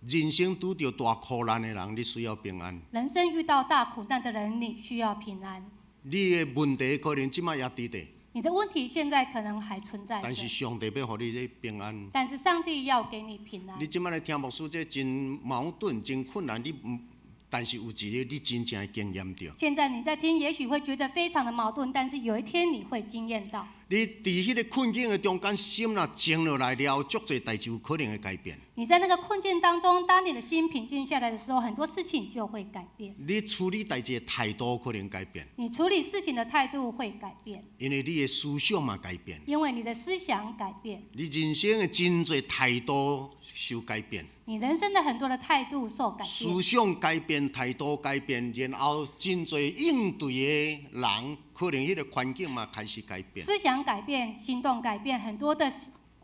人生拄著大苦難的人，你需要平安。人生遇到大苦難的人，你需要平安。你的問題可能這擺猶佇咧。你的問題現在可能還存在。但是上帝欲予你這平安。但是上帝要給你平安。你這擺來聽牧師，這真矛盾，真困難。你毋，但是有一日你真正會經驗著。現在你在聽，也許會覺得非常的矛盾，但是有一天你會經驗到。你佇彼個困境的中間，心若靜落來了，足濟代誌有可能會改變。你在那個困境當中，當你的心平靜下來的時候，很多事情就會改變。你處理代誌的態度可能改變。你處理事情的態度會改變。因為你的思想嘛改變。因為你的思想改變。你人生的真濟態度受改變。你人生的很多的態度受改變。思想改變，態度改變，然後真濟應對的人，可能彼個環境嘛開始改變。思想改變，行動改變，很多的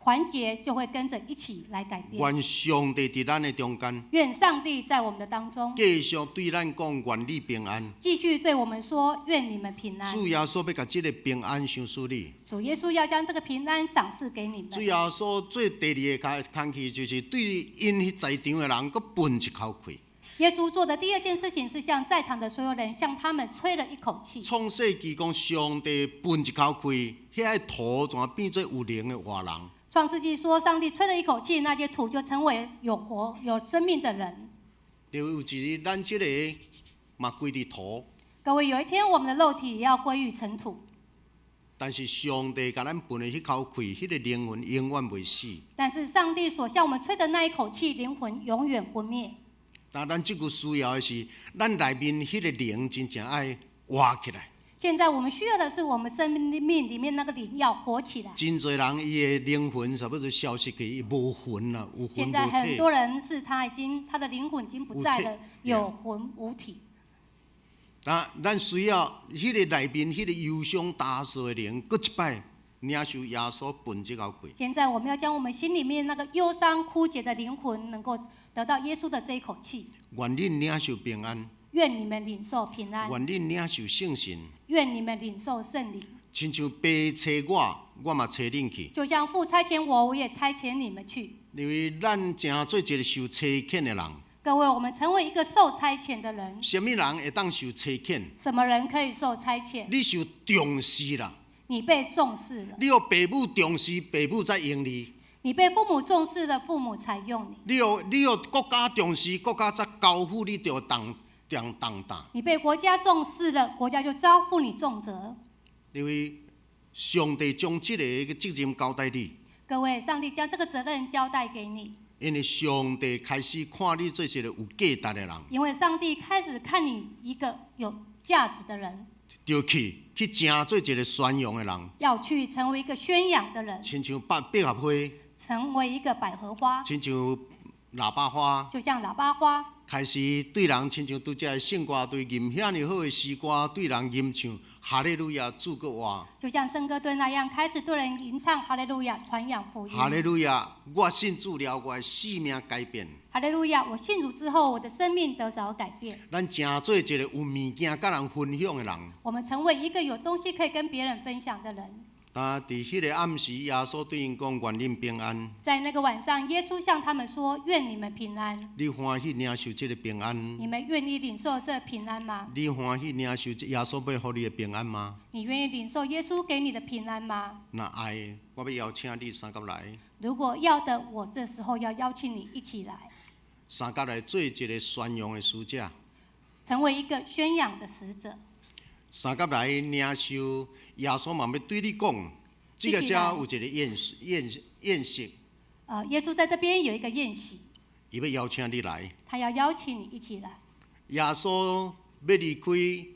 環節就會跟着一起來改變。願上帝佇咱的中間。願上帝在我們的當中。繼續對咱講願你平安。繼續對我們說願你們平安。主耶穌欲共這个平安賞賜你。主耶穌要將這個平安賞賜給你們。主耶穌做第二个工課，就是對𪜶彼在場的人，閣噴一口氣。耶穌做的第二件事情是向在場的所有人，向他們吹了一口氣。創世記講，上帝噴一口氣，遐个土怎變做有靈的活人？創世記說，上帝吹了一口氣，那些土就成為有活、有生命的人。有一日，咱這个嘛歸佇土。各位，有一天我們的肉體也要歸於塵土。但是上帝共咱噴的彼口氣，彼個靈魂永遠袂死。但是上帝所向我們吹的那一口氣，靈魂永遠不滅。但咱這久需要的是，咱內面彼個靈真正愛活起來。現在我們需要的是，我們生命裡面那個靈要活起來。真濟人伊的靈魂差不多消失去，伊無魂啦，有魂無體。現在很多人是他已經他的靈魂已經不在了，有魂無體。啊，咱需要彼個內面彼個憂傷焦燥的靈，閣一擺領受耶穌噴這口氣。現在我們要將我們心裡面那個憂傷枯竭的靈魂，能夠得到耶穌的這一口氣。願恁領受平安。願你們領受平安。願恁領受聖神。願你們領受聖靈。親像爸差我，我嘛差恁去。就像父差遣我，我也差遣你們去。因為咱成做一個受差遣的人。各位，我們成為一個受差遣的人。啥物人會當受差遣？什麼人可以受差遣？你受重視啦。你被重視了。你予爸母重視，爸母才用你。你被父母重視了，父母才用你。你予國家重視，國家才交付你著重重重擔。你被國家重視了，國家就交付你重責。因為上帝將這個責任交代你。各位，上帝將這個責任交代給你。因為上帝開始看你做一個有價值的人。因為上帝開始看你一個有價值的人。著去成做一個宣揚的人。要去成為一個宣揚的人。親像百合花。成為一個百合花。親像喇叭花。就像喇叭花。開始對人親像拄才的聖歌隊吟遐爾好的詩歌，對人吟唱哈利路亞，主閣活。就像聖歌隊那樣，開始對人吟唱哈利路亞，傳揚福音。哈利路亞，我信主了，我的生命改變。哈利路亞，我信主之後，我的生命得著改變。咱成做一個有物件佮人分享的人。我們成為一個有東西可以跟別人分享的人。但佇彼个暗時，耶穌對𪜶講：願恁平安。在那個晚上，耶穌向他們說：願你們平安。你歡喜領受這个平安？你們願意領受這平安嗎？你歡喜領受這耶穌欲予你的平安嗎？你願意領受耶穌給你的平安嗎？若愛，我欲邀請你相佮來，如果要的，我這時候要邀請你一起來，相佮來做一个宣揚的使者，成為一個宣揚的使者，相佮來領受耶穌嘛欲對你講，這个遮有一个宴宴宴席，耶穌在這邊有一個宴席，伊欲邀請你來。他要邀請你一起來。耶穌欲離開，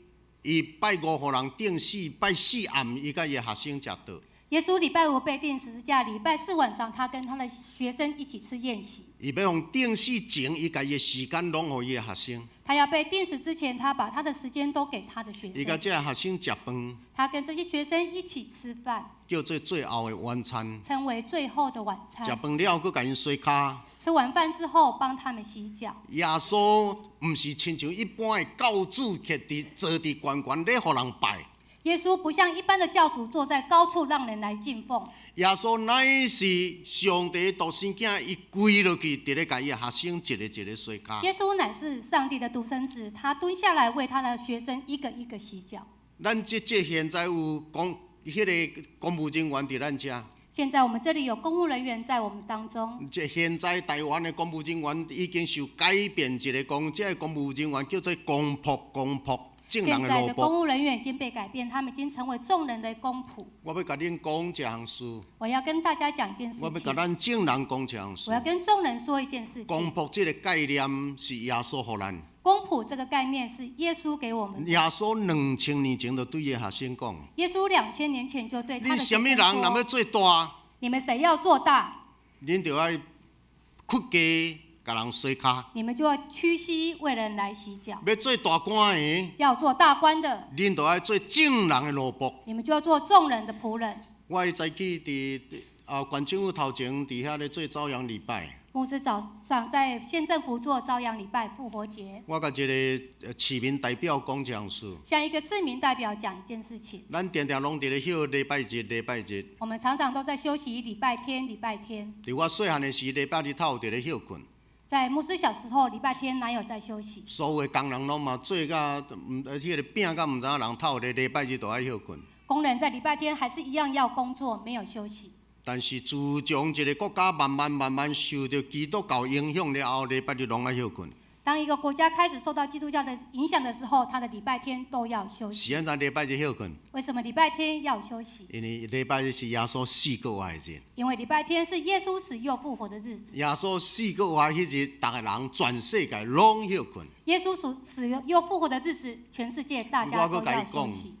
伊拜五予人釘死，拜四暗伊佮伊的學生食桌。耶穌禮拜五被釘十字架，禮拜四晚上他跟他的學生一起吃宴席。伊欲予釘死前，伊共伊的時間攏予伊的學生。他要被釘死之前，他把他的時間都給他的學伊佮生。這个學生食飯，他跟這些學生一起吃飯，叫做最後的晚餐。稱為最後的晚食餐。飯了，閣共𪜶洗跤。吃完飯之後，幫他們洗腳。耶穌毋是親像一般的教主，徛佇坐佇懸懸咧，予人拜。耶穌不像一般的教主坐在高處讓人來敬奉。耶穌乃是上帝獨生囝，伊跪落去，佇咧共伊的學生一个一个洗跤。耶穌乃是上帝的獨生子，他蹲下來為他的學生一個一個洗腳。咱這這現在有公彼个公務人員佇咱遮。現在我們這裡有公務人員在我們當中。這現在台灣的公務人員已經受改變一个講，這个公務人員叫做公僕，公僕，眾人現在的奴僕。的公務人員已經被改變，他們已經成為眾人的公僕。我欲共恁講一項事，我要跟大家講一件事我欲共情。咱眾人講一項事我。要跟眾人說一件事公情。僕這个概念是耶穌予咱。公僕這個概念是耶穌給我們的。耶穌2000年前就對伊的學生講：耶穌2000年前就對他恁的學生啥物人若欲說：做大，你們誰要做大，恁就愛屈低共人洗跤。你們就要屈膝為人來洗腳。欲做大官的，要做大官的，恁就愛做眾人的奴僕。你們就要做眾人的僕人。我彼早起佇啊縣政府頭前佇遐咧做朝陽禮拜，牧師早上在縣政府做朝陽禮拜復活節，我共一个市民代表講一項事。向一個市民代表講一件事情。咱定定攏佇咧歇禮拜日，禮拜日。我們常常都在休息禮拜天，禮拜天。佇我細漢的時，禮拜日透佇咧歇睏。在牧師小時候，禮拜天哪有在休息？所有的工人攏嘛做甲毋，彼个拚甲毋知影人透咧，禮拜日都愛歇睏。工人在禮拜天還是一樣要工作，沒有休息。但是自從一個國家慢慢慢慢受著基督教影響了後，禮拜日攏愛歇睏。當一個國家開始受到基督教的影響的時候，他的禮拜天都要休息。是按怎禮拜日歇睏？為什麼禮拜天要休息？因為禮拜日是耶穌死閣活的日。因為禮拜天是耶穌死又復活的日子。耶穌死閣活彼日，逐个人全世界攏歇睏。耶穌死死又復活的日子，全世界大家都要休息。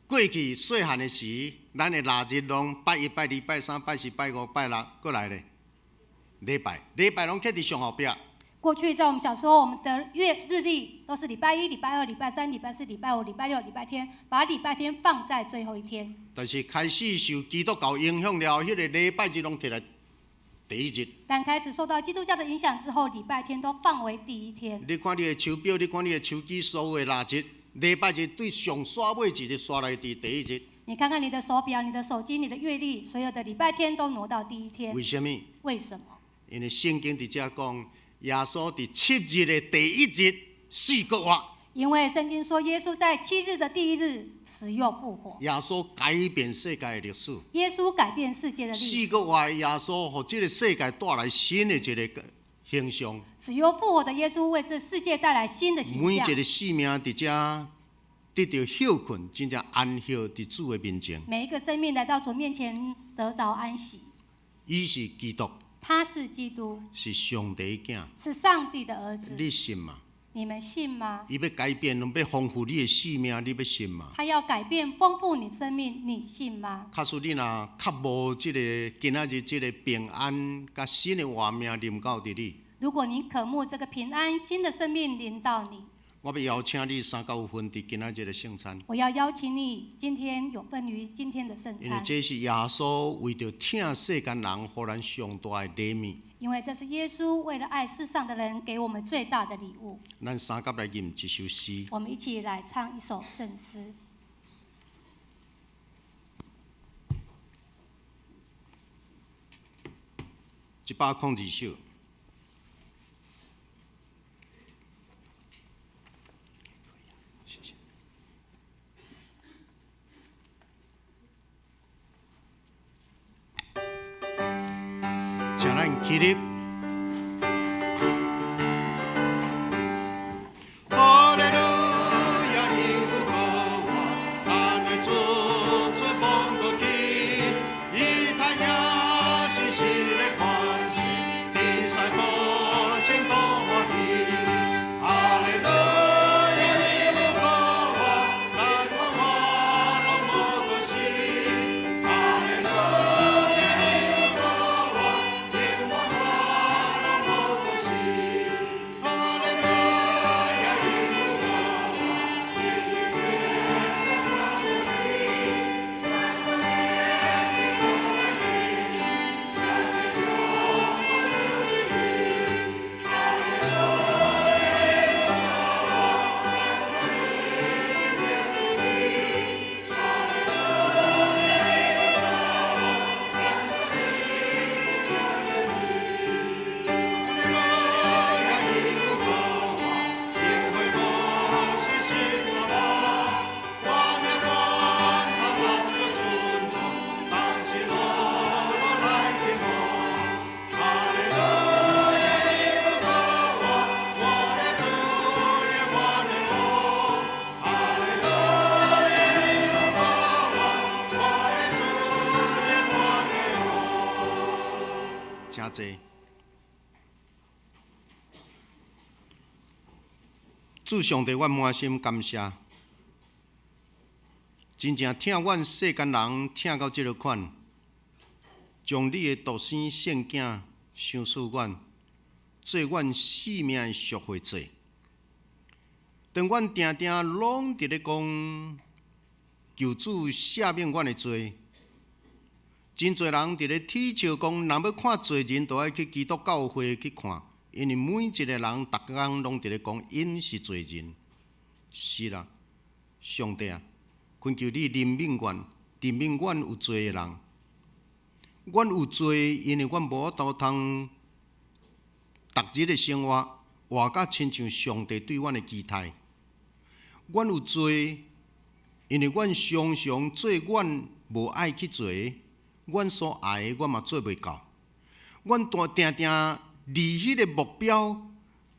過去細漢的時，咱的六日攏拜一、拜二、拜三、拜四、拜五、拜六，閣來咧。禮拜禮拜攏刻佇上後壁。過去在我們小時候，我們的月日曆都是禮拜一、禮拜二、禮拜三、禮拜四、禮拜五、禮拜六、禮拜天，把禮拜天放在最後一天。但是開始受基督教影響了後，彼個禮拜日攏提來第一日。但開始受到基督教的影響之後，禮拜天都放為第一天。你看你的手錶，你看你的手機，所有的六日，禮拜日對上煞尾一日煞來佇第一日。你看看你的手錶、你的手機、你的月曆，所有的禮拜天都挪到第一天。為什麼？為什麼？因為聖經佇遮講，耶穌佇七日的第一日死閣活。因為聖經說，耶穌在七日的第一日死又復活。耶穌改變世界的歷史。耶穌改變世界的歷死史。閣活的耶穌，予這个世界帶來新的一个形象。死又復活的耶穌為這世界帶來新的形象。每一个生命佇遮得著歇睏，真正安歇佇主的面前。每一個生命來到主面前得著安息。伊是基督，他是基督，是上帝的囝。是上帝的兒子。你信嗎？你們信嗎？伊欲改變，欲豐富你的生命，你欲信嗎？他要改變、豐富你生命，你信嗎？假使你若較無這个今仔日這个平安佮新的活命臨到佇你，如果你渴慕這個平安、新的生命臨到你，我欲邀請你相佮有份佇今仔日的聖餐。我要邀請你今天有份於今天的聖因為餐。這是耶穌為著疼世間人，予咱上大的禮物。因為這是耶穌為了愛世上的人，給我們最大的禮物。咱相佮來吟一首詩。我們一起來唱一首聖詩。102首。谢谢。请咱起立。哈利路亚，耶和华，咱的主出望过去，以太阳是神的权势，天使歌声多欢喜。哈利路亚，耶和华，咱永远拢无过时。哈利路亚，耶和华，永远拢无过时。哈利路亚，耶和华。请坐。主上帝，阮满心感谢，真正疼阮世间人疼到这个款，将你的独生圣囝赏赐阮，做阮性命的赎回祭。当阮定定拢伫咧讲，求主赦免阮的罪，真济人伫咧恥笑讲，若欲看罪人，就爱去基督教会去看，因为每一个人逐工拢伫咧讲，𪜶是罪人。是啦，上帝啊，恳求你怜悯阮，怜悯阮有罪的人。阮有罪，因为阮无法度通逐日的生活活甲亲像上帝对阮的期待。阮有罪，因为阮常常做阮无爱去做的，阮所爱的，阮嘛做袂到。阮定定离彼个目标，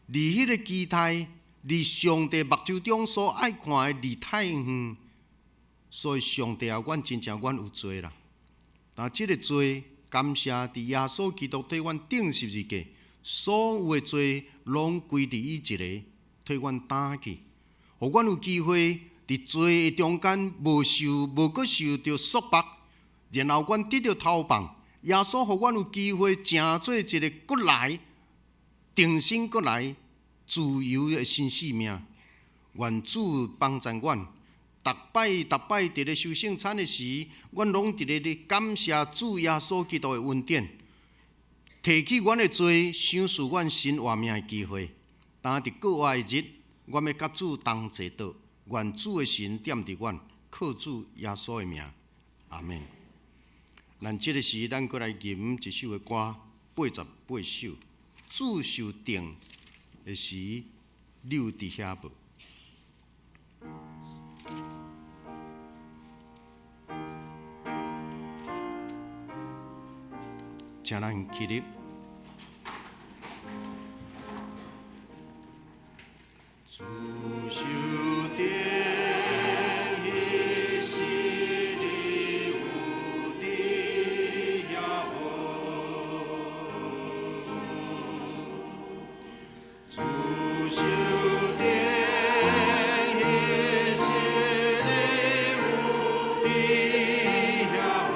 离彼个期待，离上帝目睭中所爱看的离太远。所以上帝啊，阮真正阮有罪啦。但这个罪，感谢伫耶稣基督替阮钉十字架，所有的罪拢归伫伊一个，替阮担去，予阮有机会伫罪的中间无受、无阁受著束缚，然后阮得著逃放。耶稣予阮有机会成做一个阁来、重新阁来自由的新生命。愿主帮助阮。逐摆逐摆伫咧守圣餐的时，阮拢伫咧感谢主耶稣基督的恩典，提起阮的罪，赏赐阮新活命的机会。当伫过活的日，阮欲佮主同齐倒，愿主的神踮伫阮，靠主耶稣的名，阿们。咱这个时，咱阁来吟一首的歌，88首。主受定的时，你有伫遐无？请咱起立。主受定彼时，你有伫遐无？主受定彼时，你有伫遐无？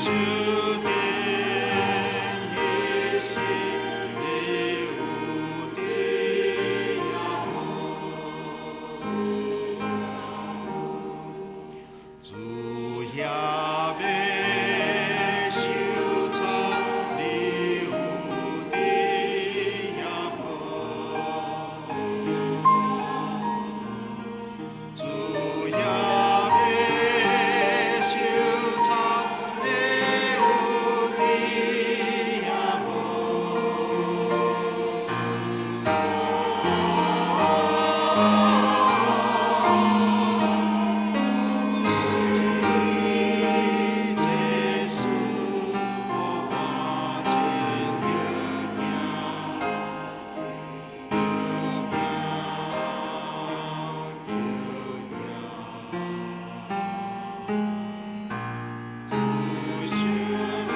受定彼時，你有佇遐無？主遐欲受差，你有佇遐無？主遐欲受差，你有佇遐無？有時這事，我趕緊著行，著行，著行。主想欲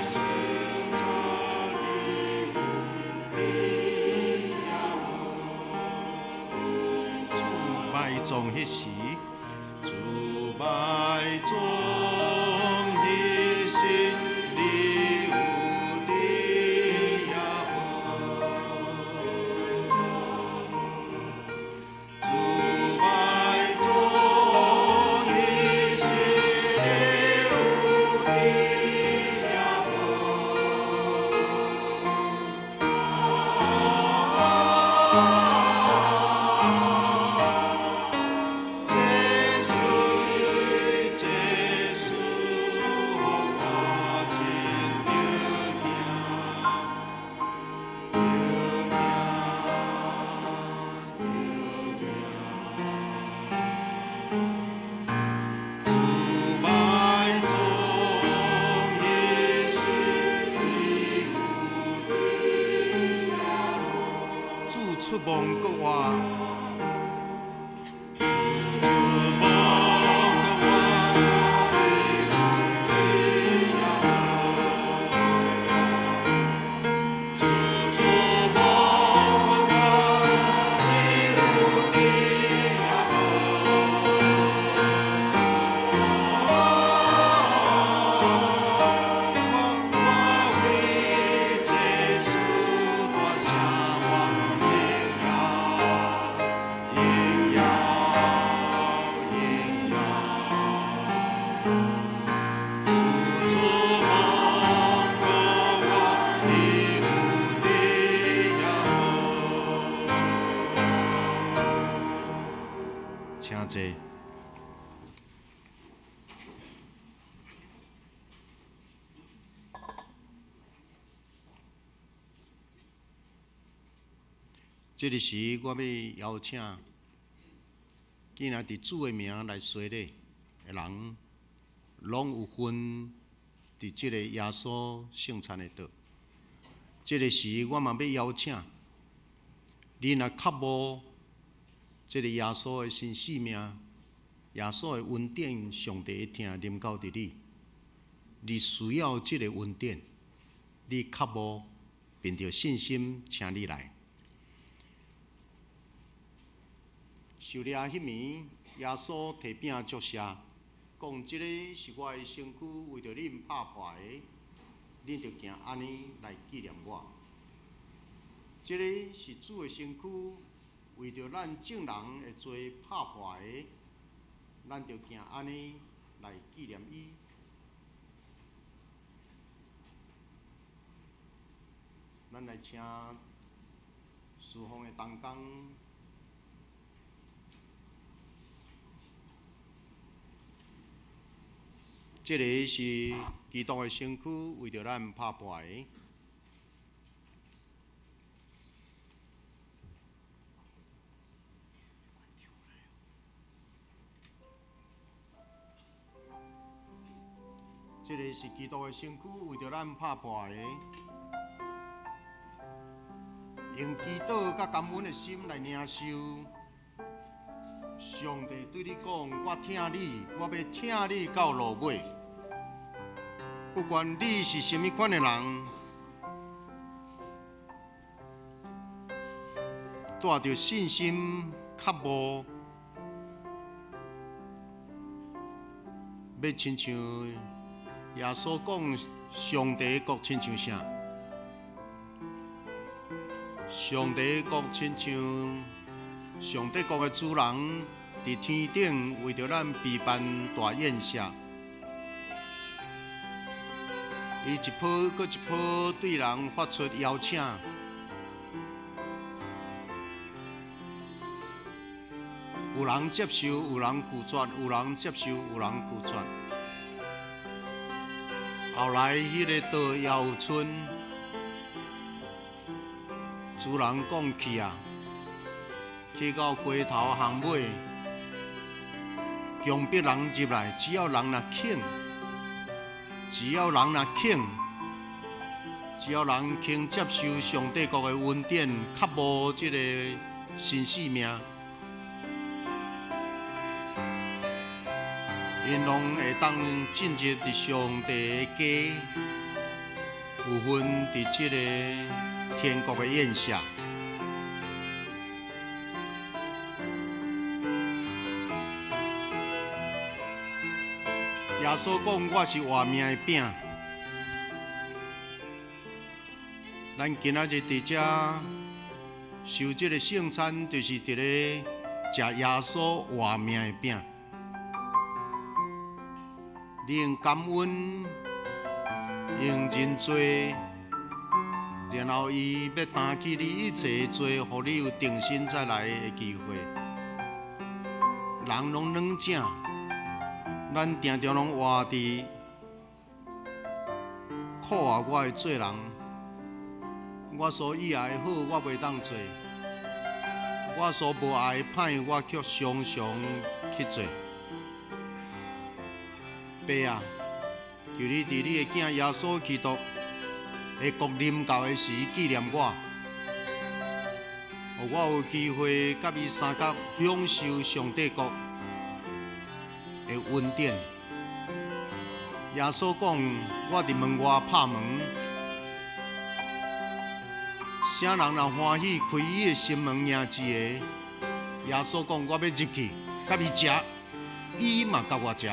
受差，你有佇遐無？主埋葬彼時，主埋葬彼時，你有佇遐無？主埋葬彼時，你有佇遐無？這事，這事，予我真著行，著行，著行。主埋葬彼時，你有佇遐無？主出亡閣活。主出亡閣活，你有佇遐無？主出亡閣活，你有佇遐無？我為這事大聲喊榮耀，榮耀，榮耀。主出亡閣活，你有佇遐無？請坐。這個時，我欲邀請，既然佇主的名來洗禮的人，攏有份佇這个耶穌聖餐的桌。這个時，我嘛欲邀請，你若渴慕這个耶穌的新生命，耶穌的恩典，上帝的疼臨到佇你，你需要這个恩典，你渴慕，憑著信心，請你來。受了彼暝，耶穌提餅祝謝，講：這个是我的身軀，為著恁拍破的，恁著行按呢來紀念我。這个是主的身軀，為著咱眾人的罪拍破的，咱著行按呢來紀念伊。咱來請事奉的同工。這个是基督的身軀，為著咱拍破的。這个是基督的身軀，為著咱拍破的。用祈禱佮感恩的心來領受。上帝對你講：我疼你，我欲疼你到落尾。不管你是啥物款的人，帶著信心渴慕，欲親像耶穌講上帝國親像啥？上帝國親像上帝國的主人佇天頂為著咱備辦大宴席，伊一波閣一波對人發出邀請。有人接受，有人拒絕；有人接受，有人拒絕。後來，彼个倒猶有賰，主人講去啊，去到街頭巷尾，強迫人入來，只要人若肯，只要人若肯，只要人肯接受上帝國的恩典，較無這个新生命。𪜶攏會當進入佇上帝的家，有份佇這个天國的宴席。耶穌講：我是活命的餅。咱今仔日佇遮受這个聖餐，就是佇咧食耶穌活命的餅。你用感恩，用認罪，然後伊欲擔起你一切的罪，予你有重新再來的機會。人攏軟正，咱定定攏活佇苦啊！我會做人，我所喜愛的好，我袂當做；我所無愛的歹，我卻常常去做。爸啊，求你佇你的囝耶穌基督的國臨到的時紀念我，予我有機會佮伊相佮享受上帝國的恩典。耶穌講：我佇門外拍門，啥人若歡喜開伊的心門迎一个，耶穌講：我欲入去，佮伊食，伊嘛佮我食。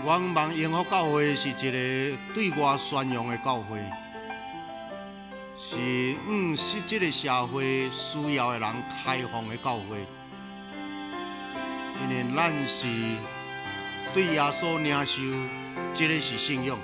我望榮福教會是一个對外宣揚的教會，是向是這个社會需要的人開放的教會。因為咱是對耶穌領受，這个是信仰。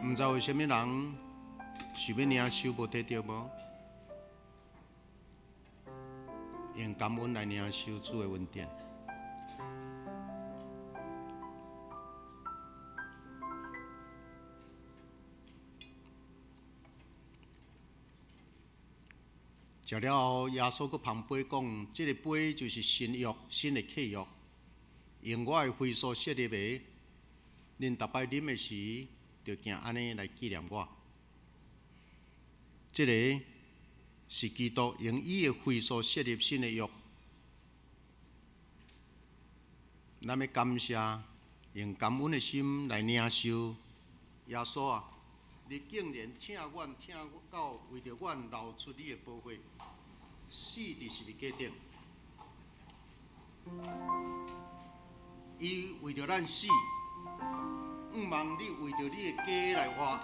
毋知有啥物人想欲領受無摕著無？用感恩來領受主的恩典。食了後，耶穌閣捧杯講：這个杯就是新約，新的契約，用我的血所設立的。恁逐擺啉的時，就行按呢來紀念我。這个是基督用伊的血所設立新的約。咱欲感謝，用感恩的心來領受耶穌啊！你竟然疼阮，疼到為著阮流出你的寶血，死佇十字架頂。伊為著咱死，向望你為著你的家來活。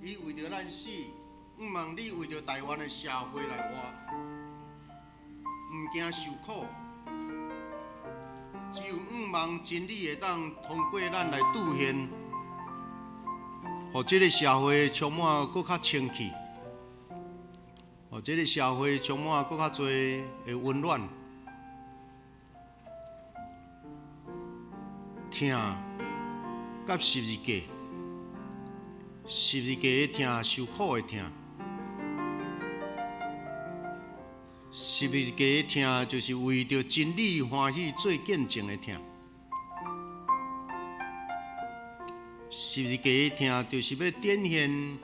伊為著咱死，向望你為著台灣的社會來活，毋驚受苦。只有向望真理會當通過咱來兌現，予這个社會充滿閣較清氣，予這个社會充滿閣較濟的溫暖。疼，佮佮十字架，十字架的疼，受苦的疼。十字架的疼，就是为著真理欢喜做见证的疼。十字架的疼，就是欲展现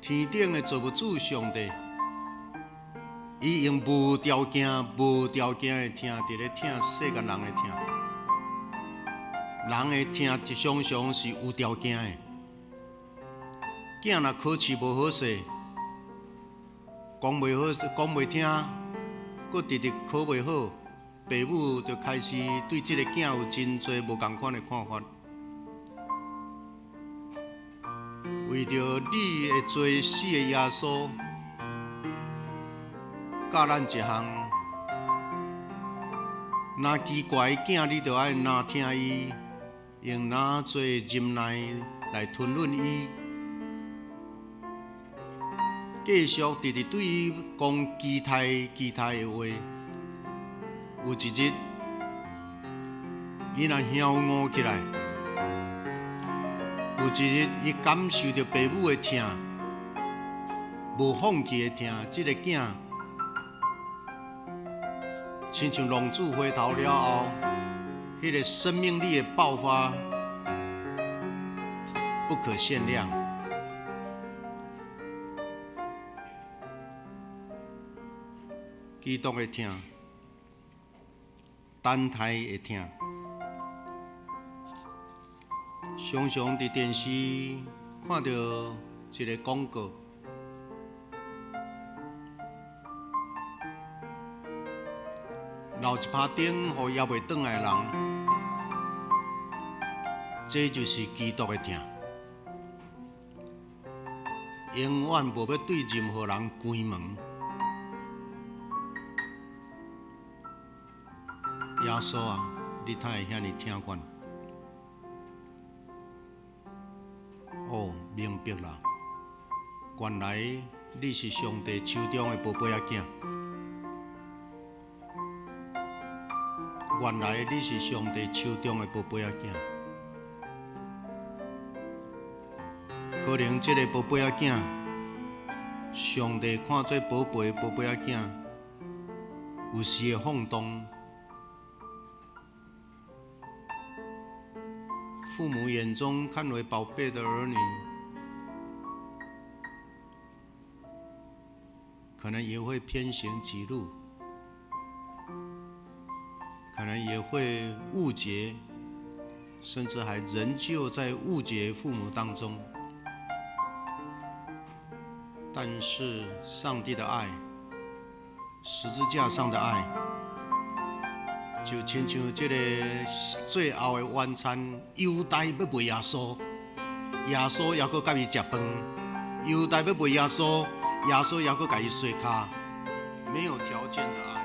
天顶的造物主上帝，伊用无条件、无条件的疼，伫咧疼世间人的疼。人的疼，常常是有条件的。囝若考试无好势，讲袂好，讲袂听，阁直直考袂好，爸母就开始对这个囝有真济无仝款的看法。为著你会做死的耶稣，教咱一项，若奇怪的囝，你著爱若疼伊，用若济忍耐来吞忍伊，继续直直对伊讲期待期待的话。有一日，伊若晓悟起来，有一日伊感受著爸母的疼，无放弃的疼，这个囝亲像浪子回头了后，彼个生命力的爆发不可限量。基督的疼，等待的疼，常常伫电视看著一个广告，留一拍灯予犹未转来的人，这就是基督的疼，永远无欲对任何人关门。耶稣啊，你哪会遐尔疼阮？哦，明白啦，原来你是上帝手中的宝贝仔囝。原来你是上帝手中的宝贝仔囝。可能这个宝贝仔囝，上帝看做宝贝的宝贝仔囝，有时会放荡。父母眼中看为宝贝的儿女，可能也会偏行己路，可能也会误解，甚至还仍旧在误解父母当中。但是上帝的爱，十字架上的爱，就亲像这个最后的晚餐，犹大欲卖耶稣，耶稣犹阁佮伊食饭；犹大欲卖耶稣，耶稣犹阁共伊洗跤，没有条件的爱。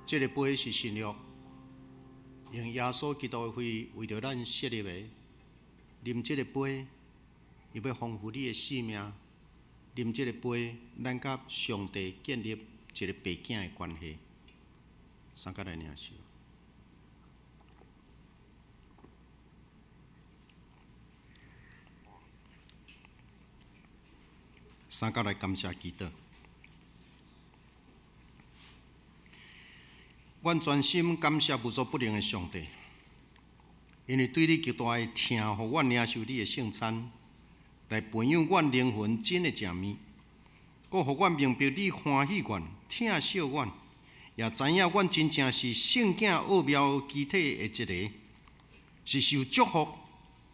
这个杯是新约，用耶稣基督的血为著咱设立的。啉这个杯，伊欲丰富你的生命。啉这个杯，咱佮上帝建立一个爸囝的关系。三角来领受。三角来感谢祈祷。阮专心感谢无所不能的上帝，因为对你极大的疼，予阮领受你的圣餐，来培养阮灵魂真的食物，阁予阮明白你欢喜阮、疼惜阮，也知影阮真正是圣囝奥妙机体的一个，是受祝福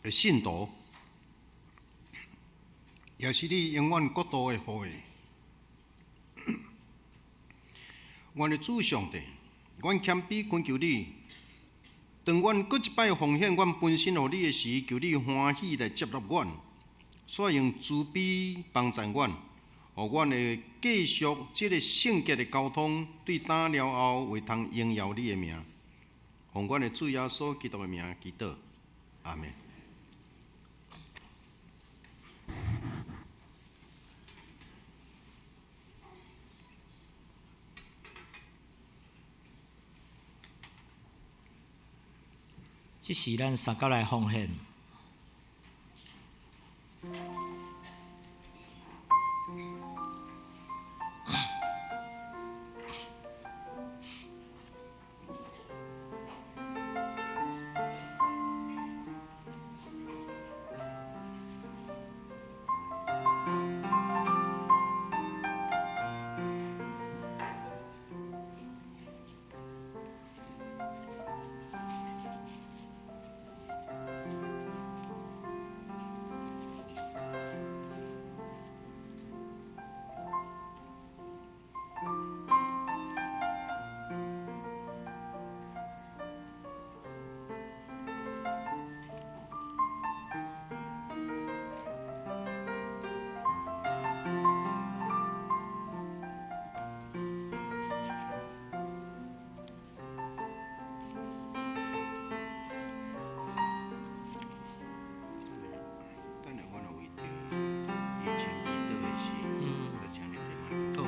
的信徒。也是你永遠國度的後裔。阮的主上帝，阮謙卑懇求你，當阮閣一擺奉獻阮本身予你的時，求你歡喜來接納阮，煞用慈悲幫助阮，予阮會繼續這個聖潔的交通，對今了後會通榮耀你的名。奉阮的主耶穌基督的名祈禱，阿們。這是咱三角來奉獻。等下阮有為著疫情祈禱的事，再請你提麥克。好好。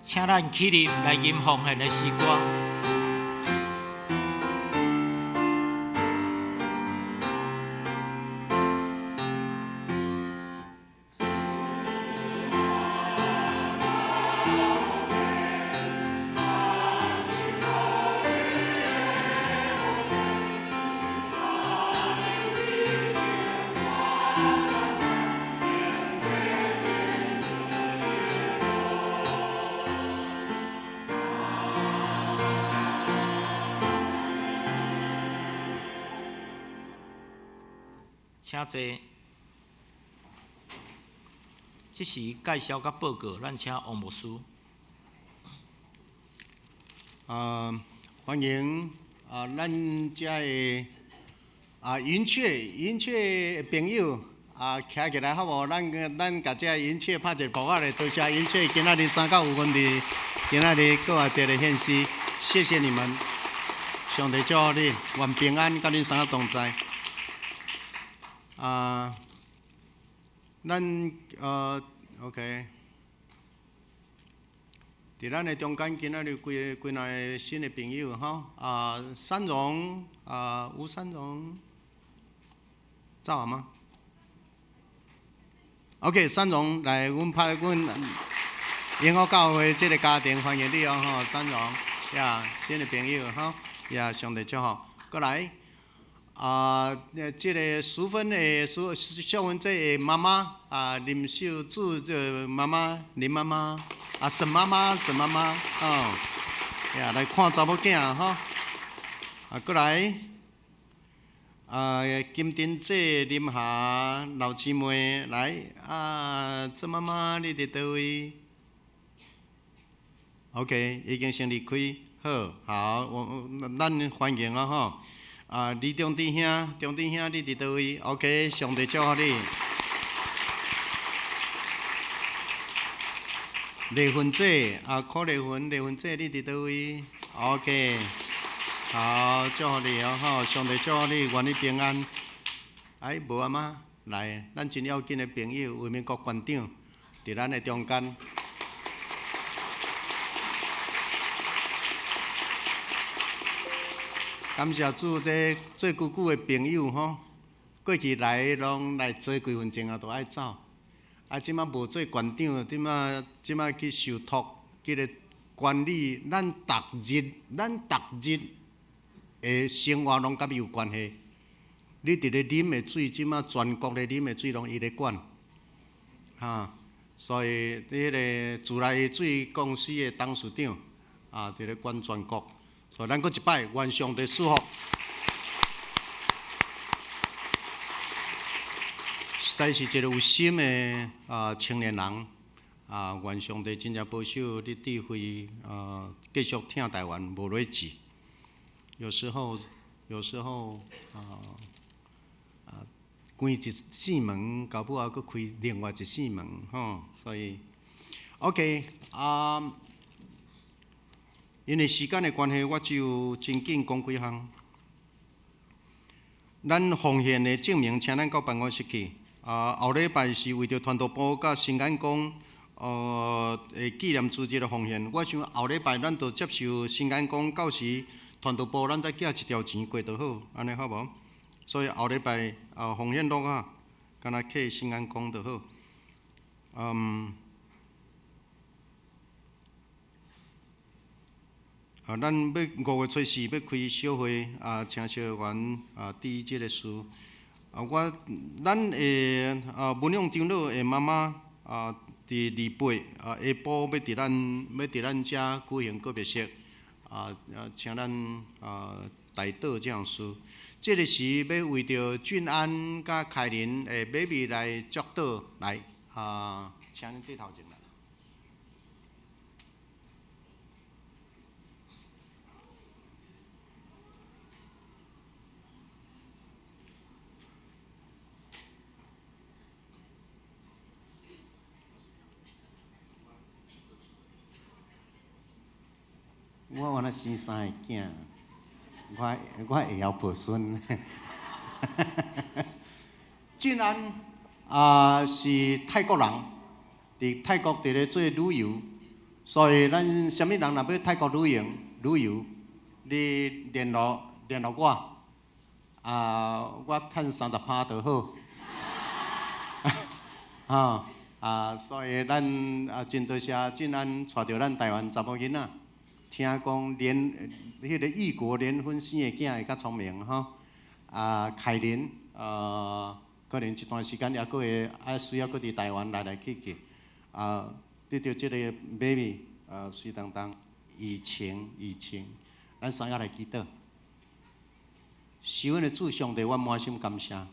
請咱起立來吟奉獻的詩歌。請坐。這時介紹佮報告，咱請王牧師。啊，歡迎啊，咱遮的啊雲雀雲雀的朋友啊，徛起來好無？咱咱共這雲雀拍一個噗仔咧，多謝雲雀今仔日三到有問題，今仔日閣來一個獻詩，謝謝你們，上帝祝福你，願平安佮恁三个同在。啊，咱OK，佇咱的中間今仔日幾幾若个新的朋友吼，啊，三榮啊，吳三榮，走啊嗎？OK，三榮來，阮拍阮榮福教會這個家庭歡迎你哦吼，三榮呀，新的朋友吼，呀，上帝祝福，過來。啊，這個淑芬的淑秀芬姐的媽媽啊，林秀珠這媽媽林媽媽啊，沈媽媽沈媽媽哦，呀，來看查某囝吼，啊，過來，啊，金珍姐林霞老姊妹來啊，鄭媽媽你佇佗位？OK，已經先離開，好，好，我咱歡迎啊吼。啊，李中弟兄，中弟兄，你佇佗位？OK，上帝祝福你。麗芬姐，啊，柯麗芬，麗芬姐，你佇佗位？OK。好，祝福你哦，吼，上帝祝福你，願你平安。哎，無阿媽來，咱真要緊的朋友魏明國館長，佇咱的中間。感謝主，這做久久的朋友吼，過去來攏來坐幾分鐘啊，就愛走。啊，這馬無做館長，這馬這馬去受託，這个管理咱逐日，咱逐日的生活攏佮伊有關係。你佇咧啉的水，這馬全國咧啉的水攏伊咧管，哈。所以，彼个自來水公司的董事長啊，佇咧管全國。所以，咱閣一擺，願上帝賜福。實在是一個有心的啊青年人啊，願上帝真正保守你智慧啊，繼續疼台灣無落志。有時候，有時候啊啊，關一扇門，到尾仔閣開另外一扇門，吼。所以，OK 啊。因為時間的關係，我就真緊講幾項。咱奉獻的證明，請咱到辦公室去。啊，後禮拜是為著傳道部佮新安宮，的紀念主日的奉獻。我想後禮拜咱就接受新安宮，到時傳道部咱再寄一條錢過就好，按呢好無？所以後禮拜啊，奉獻錄啊，敢若去新安宮就好。嗯。啊，咱欲五月初四欲開小會，啊，請小員啊注意這个事。啊，我咱的啊文勇長老的媽媽啊，佇二八啊下晡欲佇咱欲佇咱遮舉行告別式，啊啊，請咱啊代禱這項事。這个時欲為著俊安佮凱琳的 baby 來祝禱來啊，請恁對頭前來。我原來生三個囝，我我會曉抱孫。俊安啊是泰國人，佇泰國佇咧做旅遊，所以咱啥物人若欲泰國旅遊旅遊，你聯絡聯絡我，啊，我趁30%就好。啊啊，所以咱啊真多謝俊安帶著咱台灣查某囡仔。聽講聯彼个異國聯婚生的囝會較聰明吼，啊凱琳，可能一段時間猶閣會愛需要閣佇台灣來來去去，啊，得著這个 baby，啊，水當當，疫情疫情，咱三個來祈禱，是阮的主上帝，我滿心感謝。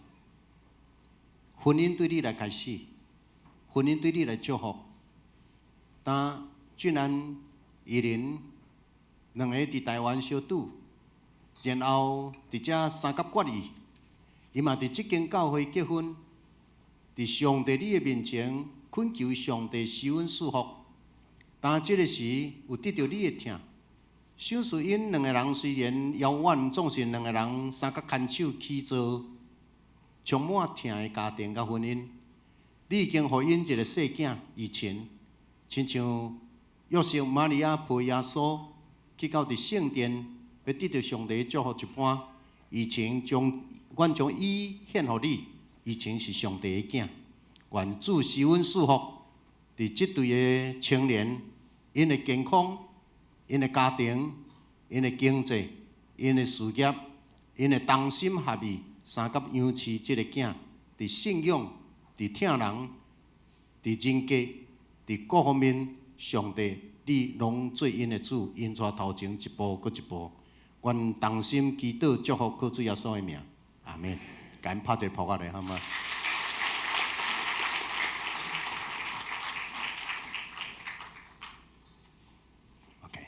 婚姻對你來開始，婚姻對你來祝福，但俊安、依琳兩个佇台灣相拄，然後佇遮三甲決議，伊嘛佇這間教會結婚，佇上帝你的面前懇求上帝施恩賜福。當這个時有得著你的疼，想使𪜶兩个人雖然遙遠，總是兩个人相佮牽手起造充滿疼的家庭佮婚姻。你已經予𪜶一个細囝以前，親像約瑟瑪利亞抱耶穌去到佇聖殿，欲得著上帝祝福一般，以前將阮將伊獻予你，以前是上帝的囝，願主施恩賜福，佇這對的青年，𪜶的健康、𪜶的家庭、𪜶的經濟、𪜶的事業、𪜶的同心合意，相佮養飼這个囝，佇信仰、佇疼人、佇人格、佇各方面，上帝你攏做𪜶的主，引帶頭前一步閣一步。願同心祈禱祝福，靠主耶穌的名，阿們。共𪜶拍一個噗仔咧，好無？OK。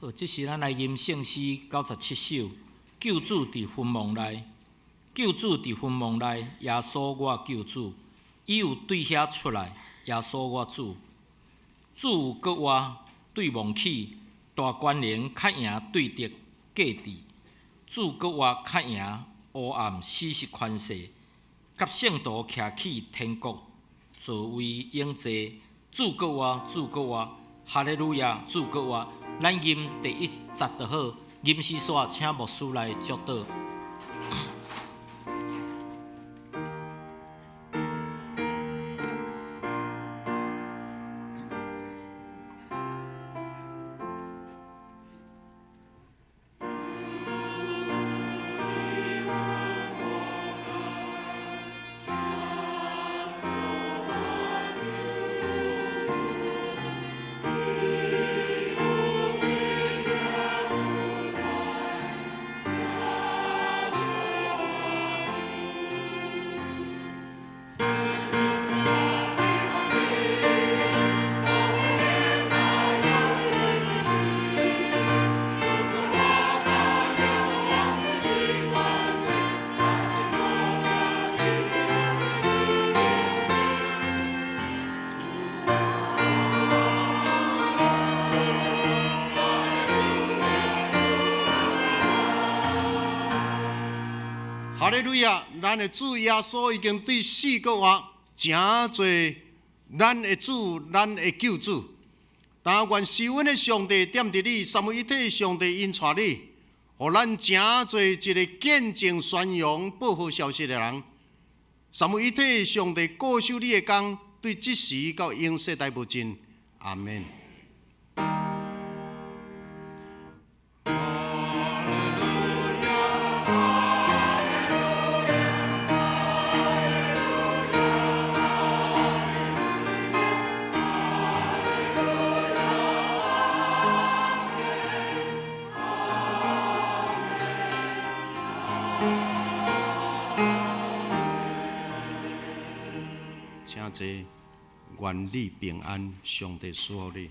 好，這時咱來吟聖詩97首，救主佇墳墓內。救主佇墳墓內，耶穌我救主，伊有對遐出來，耶穌我主。主有閣活，對望起，大權能較贏對敵價值。主閣活較贏黑暗死實權勢，佮聖徒徛起天國座位永坐。主閣活，主閣活，哈利路亞！主閣活，咱吟第一節就好，吟詩煞請牧師來祝禱。哈利路亞！咱的主耶穌已經對死閣活，成做咱的主，咱的救主。但願是阮的上帝踮佇你，三位一體的上帝引帶你，予咱成做一個見證宣揚報好消息的人。三位一體的上帝固守你的工，對這時到永世代無盡。阿們。請坐，願你平安，上帝賜福你。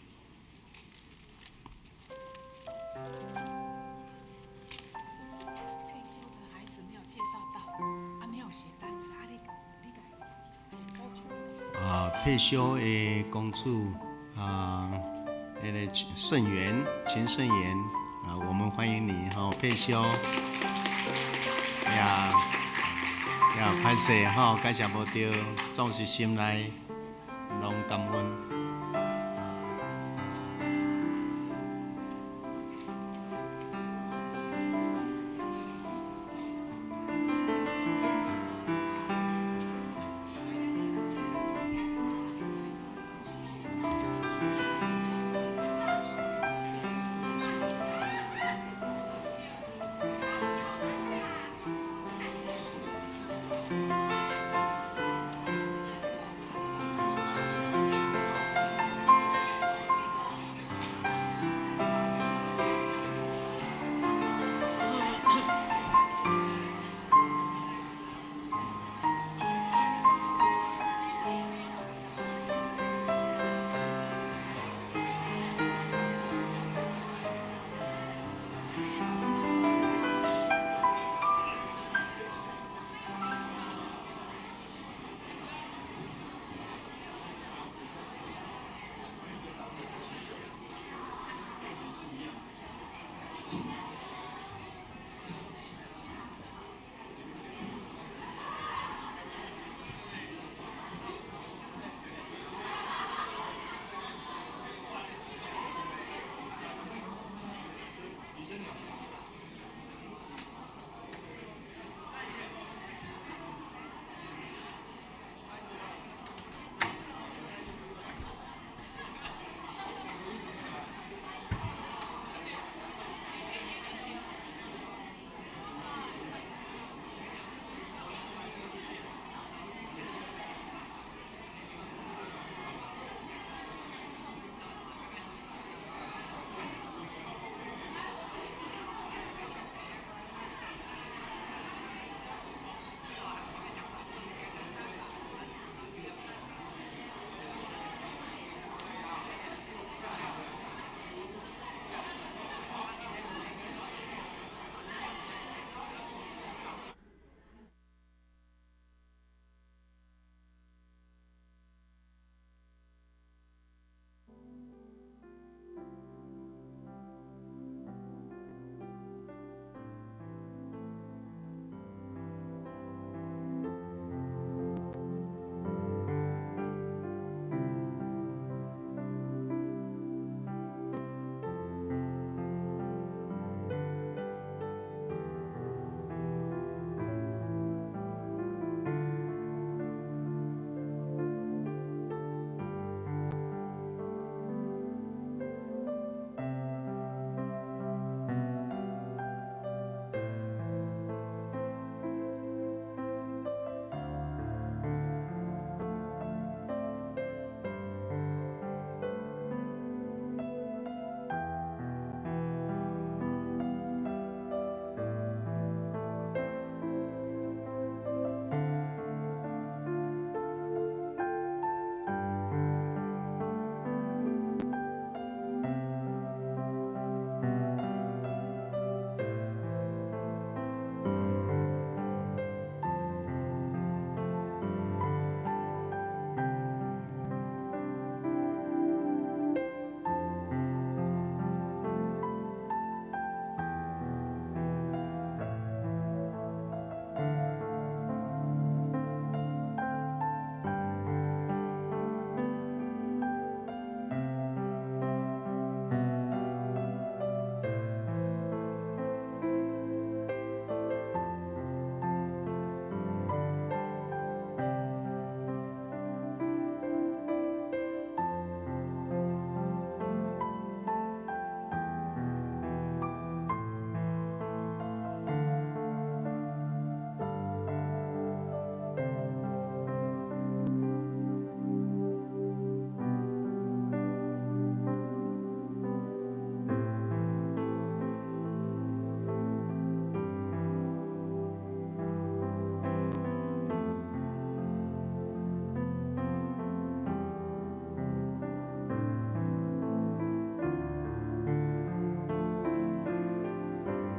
退休的孩子沒有介紹到，啊，沒有寫單子，啊，你你啊，退休的公主啊，那個盛元秦盛元啊，我們歡迎你哈，退休。呀呀，歹勢吼，介紹無著，總是心內攏感恩。